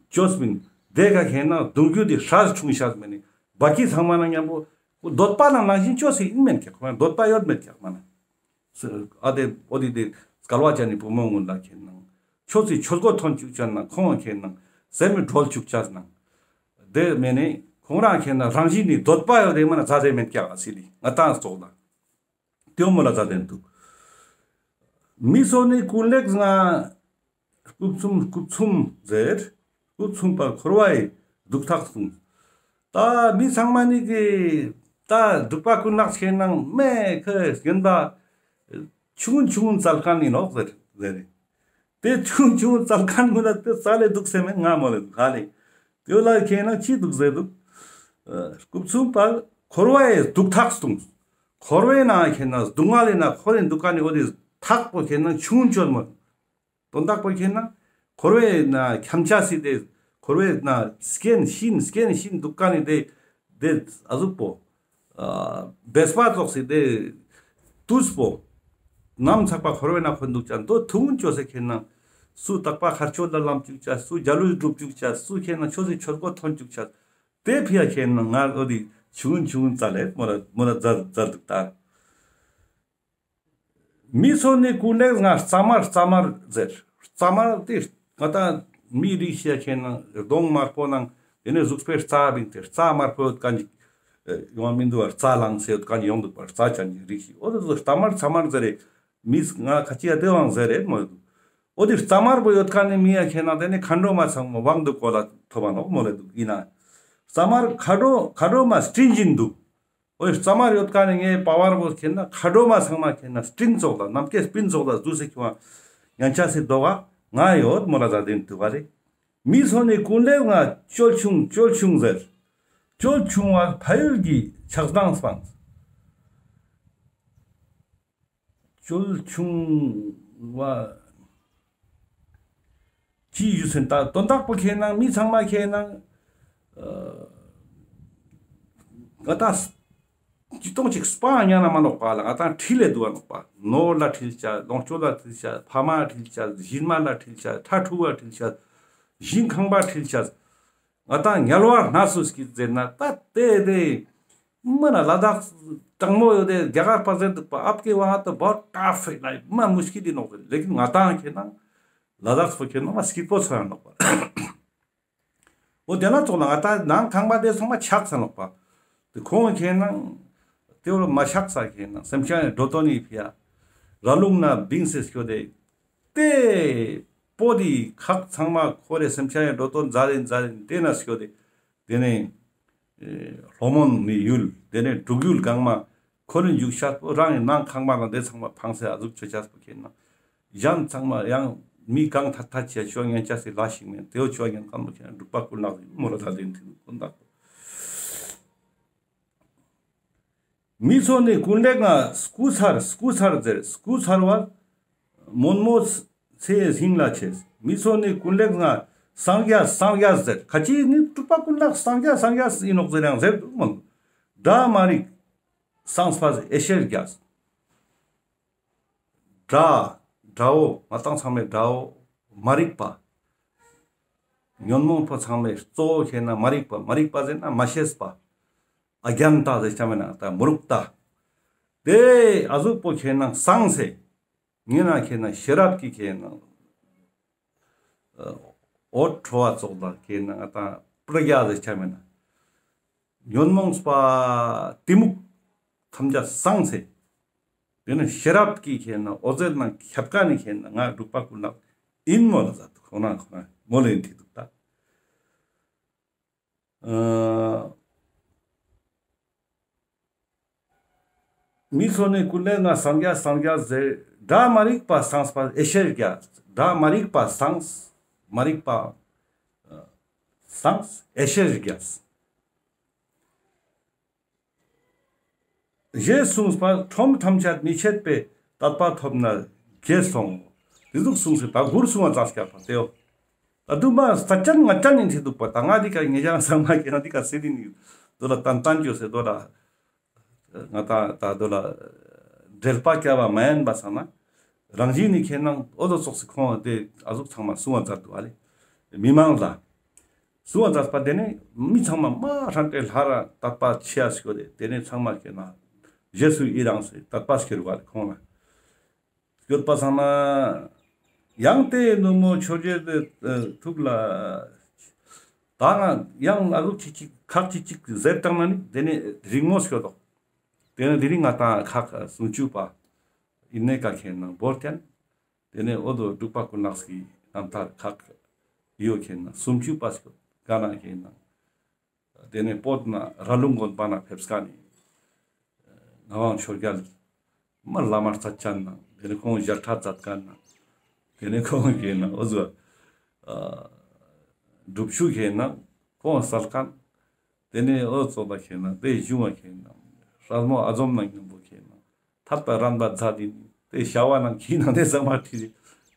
ཅོས་མིན། དེ་ག་ཁེ་ན་གདུང་རྒྱུད་ཀྱི་སྲས་འཁྲུངས་ཤག་མེད་ནི་བ་ཀི་ཚང་མ་ན་མཉམ་པོ་འདོད་པ་ན་ནང་བཞིན་ཅོས་སེ་ཡིན་མེད་ཀྱག། ཁོ་ན་འདོད་པ་ཡོད་མེད་ཀྱག་མ་ན། ཨ་དེ་འོ་དེ་དེ་སྐལ་བ་ཅན་ནི་བུ་མོ་ངུན་ལ་ཁེ་ན་ཆོས་སི་ཆོས་གོ་ཐོན་བཅུག་ཅན་ན་ཁོང་ཁེ་ན་སེམས་མི་གྲོལ་བཅུག་ཅན་ན། དེ་མེད་ནི་ཁོང་རང་ཁེ་ན་རང་བཞིན་ནི་འདོད་པ་ཡོད་དེ་མ་ན་ཛ་དེ་མེད་ཀྱག་ཨ་སི་ལི་ང་ཏང་ཙོགས་ལ། དེའོ་མོ་ལ་ཛ་དེ་འདུག། མི་སོ་ནི་ཀུན་ལེགས་ང་སྐུ་མཚུངས་སྐུ་མཚུངས་ཟེར། སྐུ་མཚུངས་པ་འཁོར་བའི་སྡུག་ཐག་གསུངས། ད་མི་ཚང་མ་ནི་གི་ད་སྡུག་པ་ཀུན་ནག་ཆེ་ནང་མེ་ཁེ་རྒན་པ་ཆུང་ཆུང་ཙལ་ཁན་ནི་ནོག་ཟེར་ཟེར། དེ་ཆུང་ཆུང་ཙལ་ཁན་ངུ་ལ་དེ་ཙལ་ལེ་འདུག་སེ་མེད་ང་མོ་ལེ་འདུག་ཧ་ལེ། དེ་ལ་ཁེ་ན་ཅི་འདུག་ཟེར་འདུག། སྐུ་མཚུངས་པ་འཁོར་བའི་སྡུག་ཐག་གསུངས། འཁོར་བའི་ནང་ཁེ་ན་སྡུག་བསྔལ་ལི་ནང་འཁོར་རིན་འདུག་ཀ་ནི་འོ་དེ་ཐག་པོ་ཁེ་ན་ཆུང་ཆོད་མོ། དོན་དག་པོ་ཁེ་ན་འཁོར་བའི་ནང་འཁྱམ་ཆ་སི་དེ་འཁོར་བའི་ནང་སྐྱེན་ཤིན་སྐྱེན་ཤིན་འདུག་ཀ་ནི་དེ་དེ་ཨ་ཟུག་པོ། བེས་པ་ཙོགས་སི་དེ་དུས་པོ། ནམ་ཚག་པ་འཁོར་བའི་ནང་འཁོད་འདུག་ཅན་དོ་ཐུང་ཅོས་སེ་ཁེ་ན་སུ་དག་པ་ཁར་ཆོད་ལ་ལམ་བཅུག་ཅ་སུ་རྒྱ་ལུས་སྒྲུབ་བཅུག་ཅ་སུ་ཁེ་ན་ཆོས་སི་ཆོས་གོ་ཐོན་བཅུག་ཅ། དེ་ཕི་ཡ་ཁེ་ན་ང་འོ་དེ་ཆུང་ཆུང་ཙལ་ལེ་མོ་ལ་མོ་ལ་ཛར་ཛར་འདུག་ད། མི་སོ་ནི་ཀུན་ལེགས་ང་རྩ་དམར་རྩ་དམར་ཟེར། རྩ་དམར་དེ་ང་ད་མི་རིགས་ཤིག་ཁེ་ན་གདོང་དམར་པོ་ནང་དེ་ནས་གཟུགས་པོའི་རྩ་བིང་སྟེ་རྩ་དམར་པོ་ཡོད་ཀ་ཅིག་ཡོང་མི་འདུག་པ། རྩ་ལངས་སེ་ཡོད་ཀ་ཅིག་ཡོང་འདུག་པ། རྩ་ཅན་གྱི་རིགས་ཤིག་འོ་དེ་ཚོ་རྩ་དམར་རྩ་དམར་ཟེར་རེ་མི་ང་ཁ་ཅིག་ཡ་དེ་བང་ཟེར་རེ་མོ་འདུག། འོ་དེ་རྩ་དམར་པོ་ཡོད་ཀ་ནི་མི་ཡ་ཁེ་ན་དེ་ནས་མཁའ་འགྲོ་མ་ཚང་མ་དབང་དུ་གོ་ལ་ཐོབ་པ་ནོག་མོ་ལེ་འདུག་ཡིན་ན། རྩ་དམར་མཁའ་འགྲོ་མཁའ་འགྲོ་མ་སྤྲིན་བཞིན་འདུག། འོ་རྩ་དམར་ཡོད་ཀ་ནི་ངའི་པ་ཝར་བོ་ཁེ་ན་མཁའ་འགྲོ་མ་ཚང་མ་ཁེ་ན་སྤྲིན་ཙོགས་ལ་ནམ་མཁའི་སྤྲིན་ཙོགས་ལ་འདུག་སེ་ཁྱོང་ཡང་ཆ་སེ་འདུག་ག་ང་ཡོད་མོ་ལ་ད་དེ་འདུག་པ་རེད། མི་སོ་ནི་ཀུན་ལེགས་ང་ཅོལ་ཆུང་ཅོལ་ཆུང་ཟེར། ཅོལ་ཆུང་བ་ཕ་ཡུལ་གྱི་ཆགས་སྡང་སྤངས། ཅོལ་ཆུང་བ། ཅི་ཞུ་སེན་ད་དོན་དག་པོ་ཁེ་ན་མི་ཚང་མ་ཁེ་ན་ང་ད་ཅི་ཏོང་ཅིག་སྤང་ཉན་ན་མ་ནོག་པ་ལ་ང་ད་ཁྲིལ་ལེ་འདུག་པ་ནོར་ལ་ཁྲིལ་ཆ་ལོངས་སྤྱོད་ལ་ཁྲིལ་ཆ་ཕ་མ་ཁྲིལ་ཆ་ཞིན་མ་ལ་ཁྲིལ་ཆ་ཕྲུ་གུ་ལ་ཁྲིལ་ཆ་ཞིན་ཁང་པ་ཁྲིལ་ཆ། ང་ད་དམྱལ་བ་སྣ་ཚོགས་ཀྱི་ཟེར་ན་ད་དེ་དེ་མ་ན་ལ་དྭགས་དྲང་མོ་ཡོད་དེ་རྒྱ་གར་པ་ཟེར་འདུག་པ། ཨབ་ཀེ་ཝ་ཧ་ཏོ་བོ་ཊ་ཧྥེ་ལ་མ་མུཤ་ཀིལ་ཡིན་ནོག་ཟེར། ལེ་ཀིན་ང་ད་ཁེ་ན་ལ་དྭགས་པོ་ཁེ་ན་མ་སྐྱིད་པོ་ཚོ་ཡང་ནོག་པ། འོ་དེ་ན་ཙོགས་ལ་ང་ད་ནང་ཁང་པ་དེ་ཚང་མ་ཆགས་ས་ནོག་པ། དེ་ཁོང་ཁེ་ན་དེ་བོ་མ་ཆགས་ས་ཁེ་ན་སེམས་ཅན་འགྲོ་དོན་ནི་ཕི་ཡ་ར་ལུང་ན་བིང་སེ་སྐྱོད་དེ། དེ་པོ་དེ་ཁག་ཚང་མ་ཁོ་རེ་སེམས་ཅན་ཡང་འགྲོ་དོན་མཛད་དེ་མཛད་དེ་དེ་ན་སྐྱོད་དེ། དེ་ནས་ ལྷོ་མོན་ནི་ཡུལ་དེ་ནས་འབྲུག་ཡུལ་གང་མ་ཁོ་ལ་འཇུག་ཤེས་པོ་རང་གི་ནང་ཁང་པ་ལ་དེ་ཚང་མ་ཕངས་སེ་ཨ་ཟུག་ཆོ་ཤེས་པོ་ཁེ་ན་གཞན་ཚང་མ་ཡང་མི་གང་ཐད་ཐད་ཆེ་ཆོ་ཉན་ཆ་སི་ལ་ཞིག་མེད། དེའོ་ཆོ་ཉན་ཁན་པོ་ཁེ་ན་འབྲུག་པ་ཀུན་ལེགས་མོ་ལ་ད་དེ་ནི་དེ་ནི་ཀུན་ལེགས། མི་ཚོ་ནི་ཀུན་ལེགས་ང་སྐུ་ཚར་སྐུ་ཚར་ཟེར། སྐུ་ཚར་བ་མོན་མོ་ཚེ་ཧིང་ལ་ཆེས། མི་ཚོ་ནི་ཀུན་ལེགས་ང་སངས་རྒྱས་སངས་རྒྱས་ཟེར། ཁ་ཅིག་ནི་འབྲུག་པ་ཀུན་ལེགས་སངས་རྒྱས་སངས་རྒྱས་ཨིན་ནོག་ཟེར་ཡང་ཟེར་འདུག་མོལ། དགྲ་མ་རིག་སངས་པ་ཡེ་ཤེས་རྒྱས། དགྲ་དགྲ་བོ་ང་དང་ཚང་མའི་དགྲ་བོ་མ་རིག་པ། ཉོན་མོངས་པ་ཚང་མའི་གཙོ་བོ་ཁེ་ན་མ་རིག་པ། མ་རིག་པ་ཟེར་ན་མ་ཤེས་པ། ཨ་གྱཱན་ཏ་ཟེར་ཆ་མེད་ན་ད་མུར་ཁ་ཏ། དེ་ཨ་ཟུག་པོ་ཁེ་ན་སངས་སེ། ངེ་ན་ཁེ་ན་ཤེས་རབ་ཀྱི་ཁེ་ན་འོད་འཕྲོ་བ་ཙོགས་ལ་ཁེ་ན་ང་དང་པྲ་ཛྙཱ་ཟེར་ཆ་མེད་ན། ཉོན་མོངས་པ་གཏི་མུག་ཐམས་ཅད་སངས་སེ། དེ་ནི་ཤེས་རབ་ཀྱི་ཁེ་ན་འོད་ཟེར་ནང་ཁྱབ་ཀ་ནི་ཁེ་ན་ང་འབྲུག་པ་ཀུན་ལེགས་ཨིན་མོ་ལ་ཟེར་འདུག་ཁོ་ན་ཁོ་ན་མོལ་ལེ་ཨིན་ཐིག་འདུག་ད། ཨ་མི་ཚོ་ནི་ཀུན་ལེགས་ང་སངས་རྒྱས་སངས་རྒྱས་ཟེར། དགྲ་མ་རིག་པ་སངས་པ་ཡེ་ཤེས་རྒྱས། དགྲ་མ་རིག་པ་སངས། མ་རིག་པ་ཨ་སངས་ཡེ་ཤེས་རྒྱས། ཞེས་གསུངས་པ་ཁྲོམ་ཐམས་ཅད་མི་ཕྱེད་པའི་དད་པ་ཐོབ་ནས་དགྱེས་སོང་། དེ་ཟུག་གསུངས་སེ་ད་མགུར་གསུང་བ་མཛད་སྐྱག་པ་དེའོ། ད་དུ་མ་ས་ཅན་ང་ཅན་ཡིན་ཐེ་འདུག་པ། ད་ང་འདི་ཀ་ངེ་ཅག་ཚང་མ་ཁེ་ན་འདི་ཀ་སེ་དི་ནི་དོ་ལ་ཏན་ཏན་ཅོས་སེ་དོ་ལ་ང་ད་ད་དོ་ལ་འགྲེལ་པ་བཀལ་བ་མ་ཡིན་པ་སང་ན། རང་བཞིན་ནི་ཁེ་ན་འོ་དོ་ཙོགས་སི་ཁོང་དེ་ཨ་ཟུག་ཚང་མ་གསུང་བ་མཛད་འདུག་ཨ་ལེ། མི་མང་ལ་གསུང་བ་མཛད་པ་དེ་ནི་མི་ཚང་མ་མ་ཧྲན་ཏེ་ལྷ་ར་དད་པ་ཆེ་ཡ་སྐྱོད་དེ་དེ་ནི་ཚང་མ་ཁེ་ན་རྗེས་སུ་ཡི་རང་སེ་དད་པ་སྐྱེ་རུ་བ་ལེ་ཁོང་ལ་སྐྱོད་པ་སང་ན། ཡང་དེ་ནུབ་མོ་ཆོས་རྗེ་དེ་ཐུགས་ལ་ད་ང་ཡང་ཨ་ཟུག་ཅིག་ཅིག་ཁག་ཅིག་ཅིག་ཟེར་བཏང་ན་ནི་དེ་ནི་རིང་མོ་སྐྱོད་དོ། དེ་ནི་དེ་རིང་ང་དང་ཁག་སུམ་ཅུ་པ། ཨིན་ནེ་ཀ་ཁེ་ན་བོར་ཏེན། དེ་ནས་འོ་དོ་འབྲུག་པ་ཀུན་ལེགས་ཀྱི་རྣམ་ཐར་ཁག་ཡོད་ཁེ་ན་སུམ་ཅུ་པ་ཞིག་ག་ན་ཁེ་ན། དེ་ནས་བོད་ན་ར་ལུང་དགོན་པ་ན་ཕེབས་ཀ་ནས་ངག་དབང་ཆོས་རྒྱལ་མ་བླ་མ་རྩ་ཅན་ན་དེ་ནས་ཁོང་ཞལ་ཁྲ་མཛད་ཀ་ན་དེ་ནས་ཁོང་ཁེ་ན་འོ་ཟོ་སྒྲུབ་ཆུ་ཁེ་ན་ཁོང་སལ་ཀ་ན། དེ་ནས་འོ་ཙོགས་པ་ཁེ་ན་དེ་གཞུང་བ་ཁེ་ན་སྲས་མོ་ཨ་ཛོམ་ན་མཉམ་པོ་ཁེ་ན་ཐར་པ་རན་པ་མཛད་དེ་དེ་བྱ་བ་ནང་ཁེ་ན་དེ་ཚང་མ་ཁྲིད་དེ་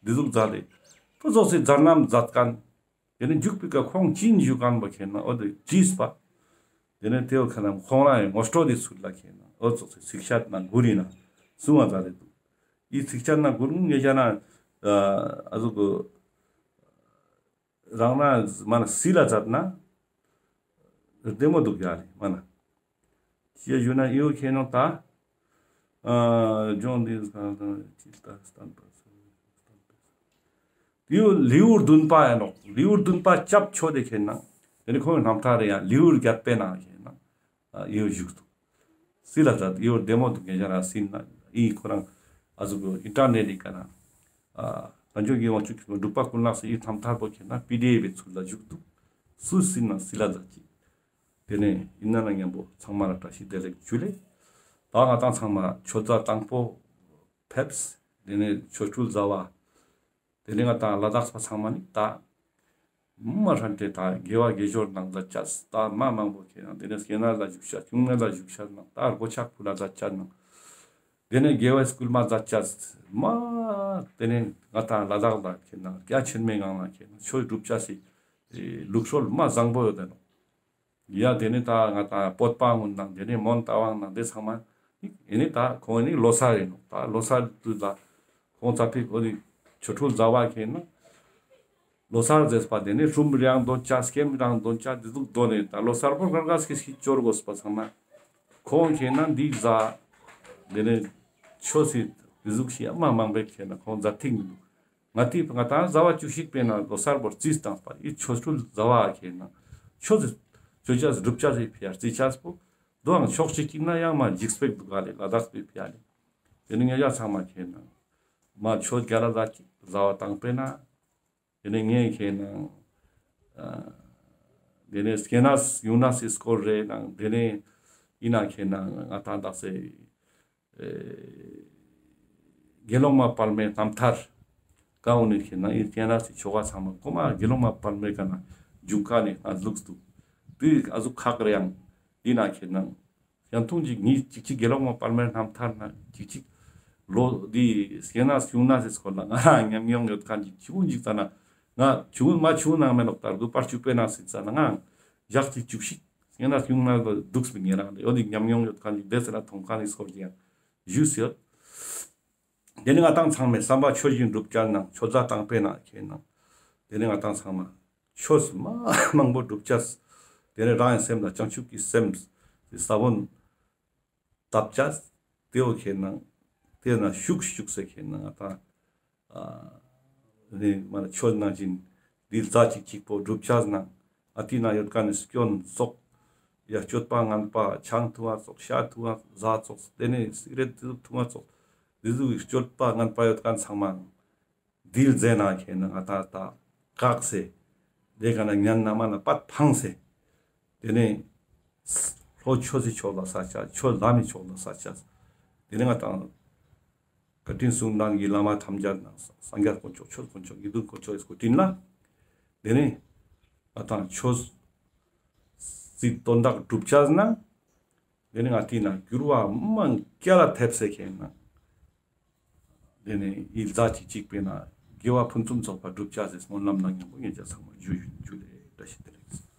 འདི་ཟུག་མཛད་དེ་ཏོ་ཙོགས་སི་མཛད་རྣམ་མཛད་ཀ་ན། དེ་ནས་འཇུག་པའི་ཀ་ཁོང་ཅི་འཇུག་ཀ་ན་པ་ཁེ་ན་འོ་དེ་བྲིས་པ། དེ་ནས་དེ་བོ་ཁ་ན་ཁོང་རང་ཡང་ངོ་སྤྲོད་དེ་ཚུལ་ལ་ཁེ་ན་འོ་ཙོགས་སི་ཚིགས་བཅད་ན་མགུར་ཡིན་ན་གསུང་བ་མཛད་དེ་འདུག་ཨི་ཚིགས་བཅད་ན་མགུར་ངེ་ཅག་ན་ཨ་ཟུག་གི་རང་ན་མ་ན་སི་ལ་མཛད་ན་བདེ་མོ་འདུག་ཡ་ལེ་མ་ན། ཅི་ཞུ་ན་ཡོ་ཁེ་ནོ་ད། ཨ་ལྗོངས་འདི་ཅི་ལྟ་སྟན་པ་ཡོ་ལེའུ་བདུན་པ་ཡ་ནོ། ལེའུ་བདུན་པ་སྐྱབས་ཆོས་སྡེ་ཁེ་ན། དེ་ནི་ཁོང་རྣམ་ཐར་རེ་ཡ་ལེའུ་བརྒྱད་པའི་ནང་ཁེ་ན། ཨ་ཡོ་བཞུགས་འདུག་སི་ལ་ད་ཡོ་བདེ་མོ་འདུག་ངེ་ཅག་རང་སི་ན་ཨི་ཁོ་རང་ཨ་ཟུག་གི་ཨིན་ཊར་ནེཊ་ཀ་ན། ཨ་བྱང་ཆུབ་ཀྱི་དབང་ཕྱུག་འབྲུག་པ་ཀུན་ལེགས་སི་ཨི་རྣམ་ཐར་པོ་ཁེ་ན་པི་ཌི་ཨེཕ་ཚུལ་ལ་བཞུགས་འདུག་སུ་སི་ན་སི་ལ་ད་ཅི། དེ་ནས་ཨིན་ན་ན་མཉམ་པོ་ཚང་མ་ལ་བཀྲ་ཤིས་བདེ་ལེགས་ཇུ་ལེ། ད་ང་དང་ཚང་མ་ཆོས་ཟླ་དང་པོ་ཕེབས། དེ་ནས་ཆོ་འཕྲུལ་ཟླ་བ། དེ་ནས་ང་དང་ལ་དྭགས་པ་ཚང་མ་ནི་ད་མ་ཧྲན་ཏེ་ད་དགེ་བ་དགེ་སྦྱོར་ནང་མཛད་ཅས་ད་མ་མང་པོ་ཁེ་ན་དེ་ནས་སྐྱེ་ནས་ལ་བཞུགས་ཤ་ཆུང་ནས་ལ་བཞུགས་ཤ་ནང་ད་སྒོ་ཕྱག་ཕུལ་ལ་མཛད་ཅས་ནང་དེ་ནས་དགེ་བའི་སྐུལ་མ་མཛད་ཅས་མ་དེ་ནས་ང་དང་ལ་དྭགས་ལ་ཁེ་ན་རྒྱ་ཆེན་མོའི་ངང་ལ་ཁེ་ན་ཆོས་སྒྲུབ་ཅས་སི་ལུགས་སྲོལ་མ་བཟང་པོ་ཡོད་དེ་ནོ། ཡ་དེ་ནི་ད་ང་དང་བོད་པ་གུན་དང་དེ་ནི་མོན་རྟ་དབང་དང་དེ་ཚང་མ་ཨེ་ནི་ད་ཁོང་ནི་ལོ་གསར་ཡིན་ནོ། ད་ལོ་གསར་དུས་ལ་ཁོང་ཙ་ཕིག་འོ་ནི་ཆོ་འཕྲུལ་ཟླ་བ་ཁེ་ན་ལོ་གསར་ཟེར་པ་དེ་ནི་ཧྲུམ་རང་འདོན་ཅས་སྐེམ་རང་འདོན་ཅས་དེ་ཟུག་འདོན་ནས་ད་ལོ་གསར་པོ་གར་ག་སྐྱེ་སྐྱེ་སྐྱོར་དགོས་པ་ཚང་ན་ཁོང་ཁེ་ན་འདི་ཟ་དེ་ནི་ཆོས་སི་དེ་ཟུག་ཤི་ཨ་མ་མང་པོ་ཁེ་ན་ཁོང་ཟ་ཐིག་མི་འདུག་ང་ཏི་ང་དང་ཟླ་བ་བཅུ་གཅིག་པའི་ནང་ལོ་གསར་པོ་རྩིས་བཏང་པ་ཡི་ཆོ་འཕྲུལ་ཟླ་བ་ཁེ་ན་ཆོས་ཆོས་ཅས་སྒྲུབ་ཅས་སི་ཕི་ཡ་རྩིས་ཅས་པོ་དོའང་ཕྱོགས་གཅིག་གི་ན་ཡང་མ་འཇིགས་སྤེག་འདུག་ག་ལེ་ལ་དྭགས་པའི་ཕི་ཡ་ལེ། དེ་ནི་ངེ་ཅག་ཚང་མ་ཁེ་ན་མ་ཆོས་རྒྱལ་ལ་ཟླ་གཅིག་ཟླ་བ་དང་པོའི་ན་དེ་ནི་ངས་ཁེ་ན་ཨ་ དེ་ནས་སྐྱེ་གནས་ཡུང་གནས་སི་སྐོར་རེ་ནང་དེ་ནས་ཡིན་ན་ཁེ་ནང་ང་ཏང་དག་ས་དགེ་སློང་མ་དཔལ་མོའི་རྣམ་ཐར་ག་འོ་ནས་ཁེ་ནང་ཡིན་སྐྱེ་གནས་སི་ཆོ་ག་ཚང་མ་གོ་མ་དགེ་སློང་མ་དཔལ་མོའི་ཀ་ན་འཇུག་ཀ་ནས་ང་ལུགས་འདུག་དེ་ཨ་ཟུག་ཁག་རེ་ཡང་ཡིན་ན་ཁེ་ནང་ཡང་ཐུང་ཅིག་ཉིས་ཅིག་ཅིག་དགེ་སློང་མ་དཔལ་མོའི་རྣམ་ཐར་ན་ཅིག་ཅིག་ལོ་འདི་སྐྱེ་གནས་ཡུང་གནས་སི་སྐོར་ལ་ང་རང་ཉམས་མྱོང་ཡོད་མཁན་ཅིག་ཆུང་ཅིག་ཙ་ན་ང་ཆུང་མ་ཆུང་ནང་མེད་ལོག་ལྟར་དུ་བར་བཅུ་པའི་ནང་སི་ཙ་ན་ང་ཞག་ཅིག་བཅུ་ཞིག་སྐྱེ་གནས་ཡུང་གནས་ལ་འདུག་སྤེ་ཉེ་རང་ཡོད་དེ་ཉམས་མྱོང་ཡོད་མཁན་ཅིག་དེ་ཟེར་ན་མཐོང་མཁན་ནི་སྐོར་ཅིག་ཡང་ཞུས་ཡོད། དེ་ནི་ང་ཏང་ཚང་མས་བསམ་པ་ཆོས་བཞིན་སྒྲུབ་བྱ་ནང་ཆོས་ཟླ་དང་པོའི་ནང་ཁེ་ནང་དེ་ནི་ང་ཏང་ཚང་མ་ཆོས་མ་མང་པོ་སྒྲུབ་བྱ། དེ་ནི་རང་གི་སེམས་ལ་བྱང་ཆུབ་ཀྱི་སེམས་ཀྱི་ས་བོན་བཏབ་བྱ། དེ་བོ་ཁེ་ནང་དེ་ན་ཤུགས་ཤུགས་སེ་ཁེ་ནང་ང་ཏང་ཨ་ནི་མ་ན་ཆོས་ནང་བཞིན་འདི་ཟླ་གཅིག་གཅིག་པོ་སྒྲུབ་བྱ་ནང་ཨ་ཏི་ན་ཡོད་མཁན་ནི་སྐྱོན་ཙོགས་ཡ་སྤྱོད་པ་ངན་པ་ཆང་འཐུང་བ་ཙོགས་ཤ་འཐུང་བ་ཟ་ཙོགས་དེ་ནི་སི་ག་རེཊ་དེ་ཟུག་འཐུང་བ་ཙོགས་དེ་ཟུག་སྤྱོད་པ་ངན་པ་ཡོད་མཁན་ཚང་མ་འདི་ཟླ་ནང་ཁེ་ནང་ང་ཏང་ད་བཀག་སེ་དེ་ག་ན་ཉན་ན་མ་ན་པད་ཕངས་སེ་དེ་ནས་ལྷོ་ཆོས་སི་ཕྱོགས་ལ་ས་ཆ་ཆོས་ལམ་མི་ཕྱོགས་ལ་ས་ཆ་དེ་ནས་ང་ཏང་བཀའ་དྲིན་གསུམ་ལྡན་གྱི་བླ་མ་ཐམས་ཅད་ནང་སངས་རྒྱས་དཀོན་མཆོག་ཆོས་དཀོན་མཆོག་དགེ་འདུན་དཀོན་མཆོག་གི་སྐུ་དྲིན་ལ་དེ་ནས་ང་ཏང་ཆོས་སི་དོན་དག་སྒྲུབ་བྱ་ནང་དེ་ནས་ང་ཏི་ན་འགྱུར་བ་མང་སྐྱ་ལ་ཐེབས་སེ་ཁེ་ནང་དེ་ནས་ཡིད་ཟླ་གཅིག་གཅིག་པའི་ན་དགེ་བ་ཕུན་སུམ་ཚོགས་པ་སྒྲུབ་བྱ་ཟེར་སྨོན་ལམ་ནང་མཉམ་པོ་ངེད་ཅག་ཚང་མ་ཞུ་ཞུ་ཞུ་ལེ་བཀྲ་ཤིས་བདེ་ལེགས།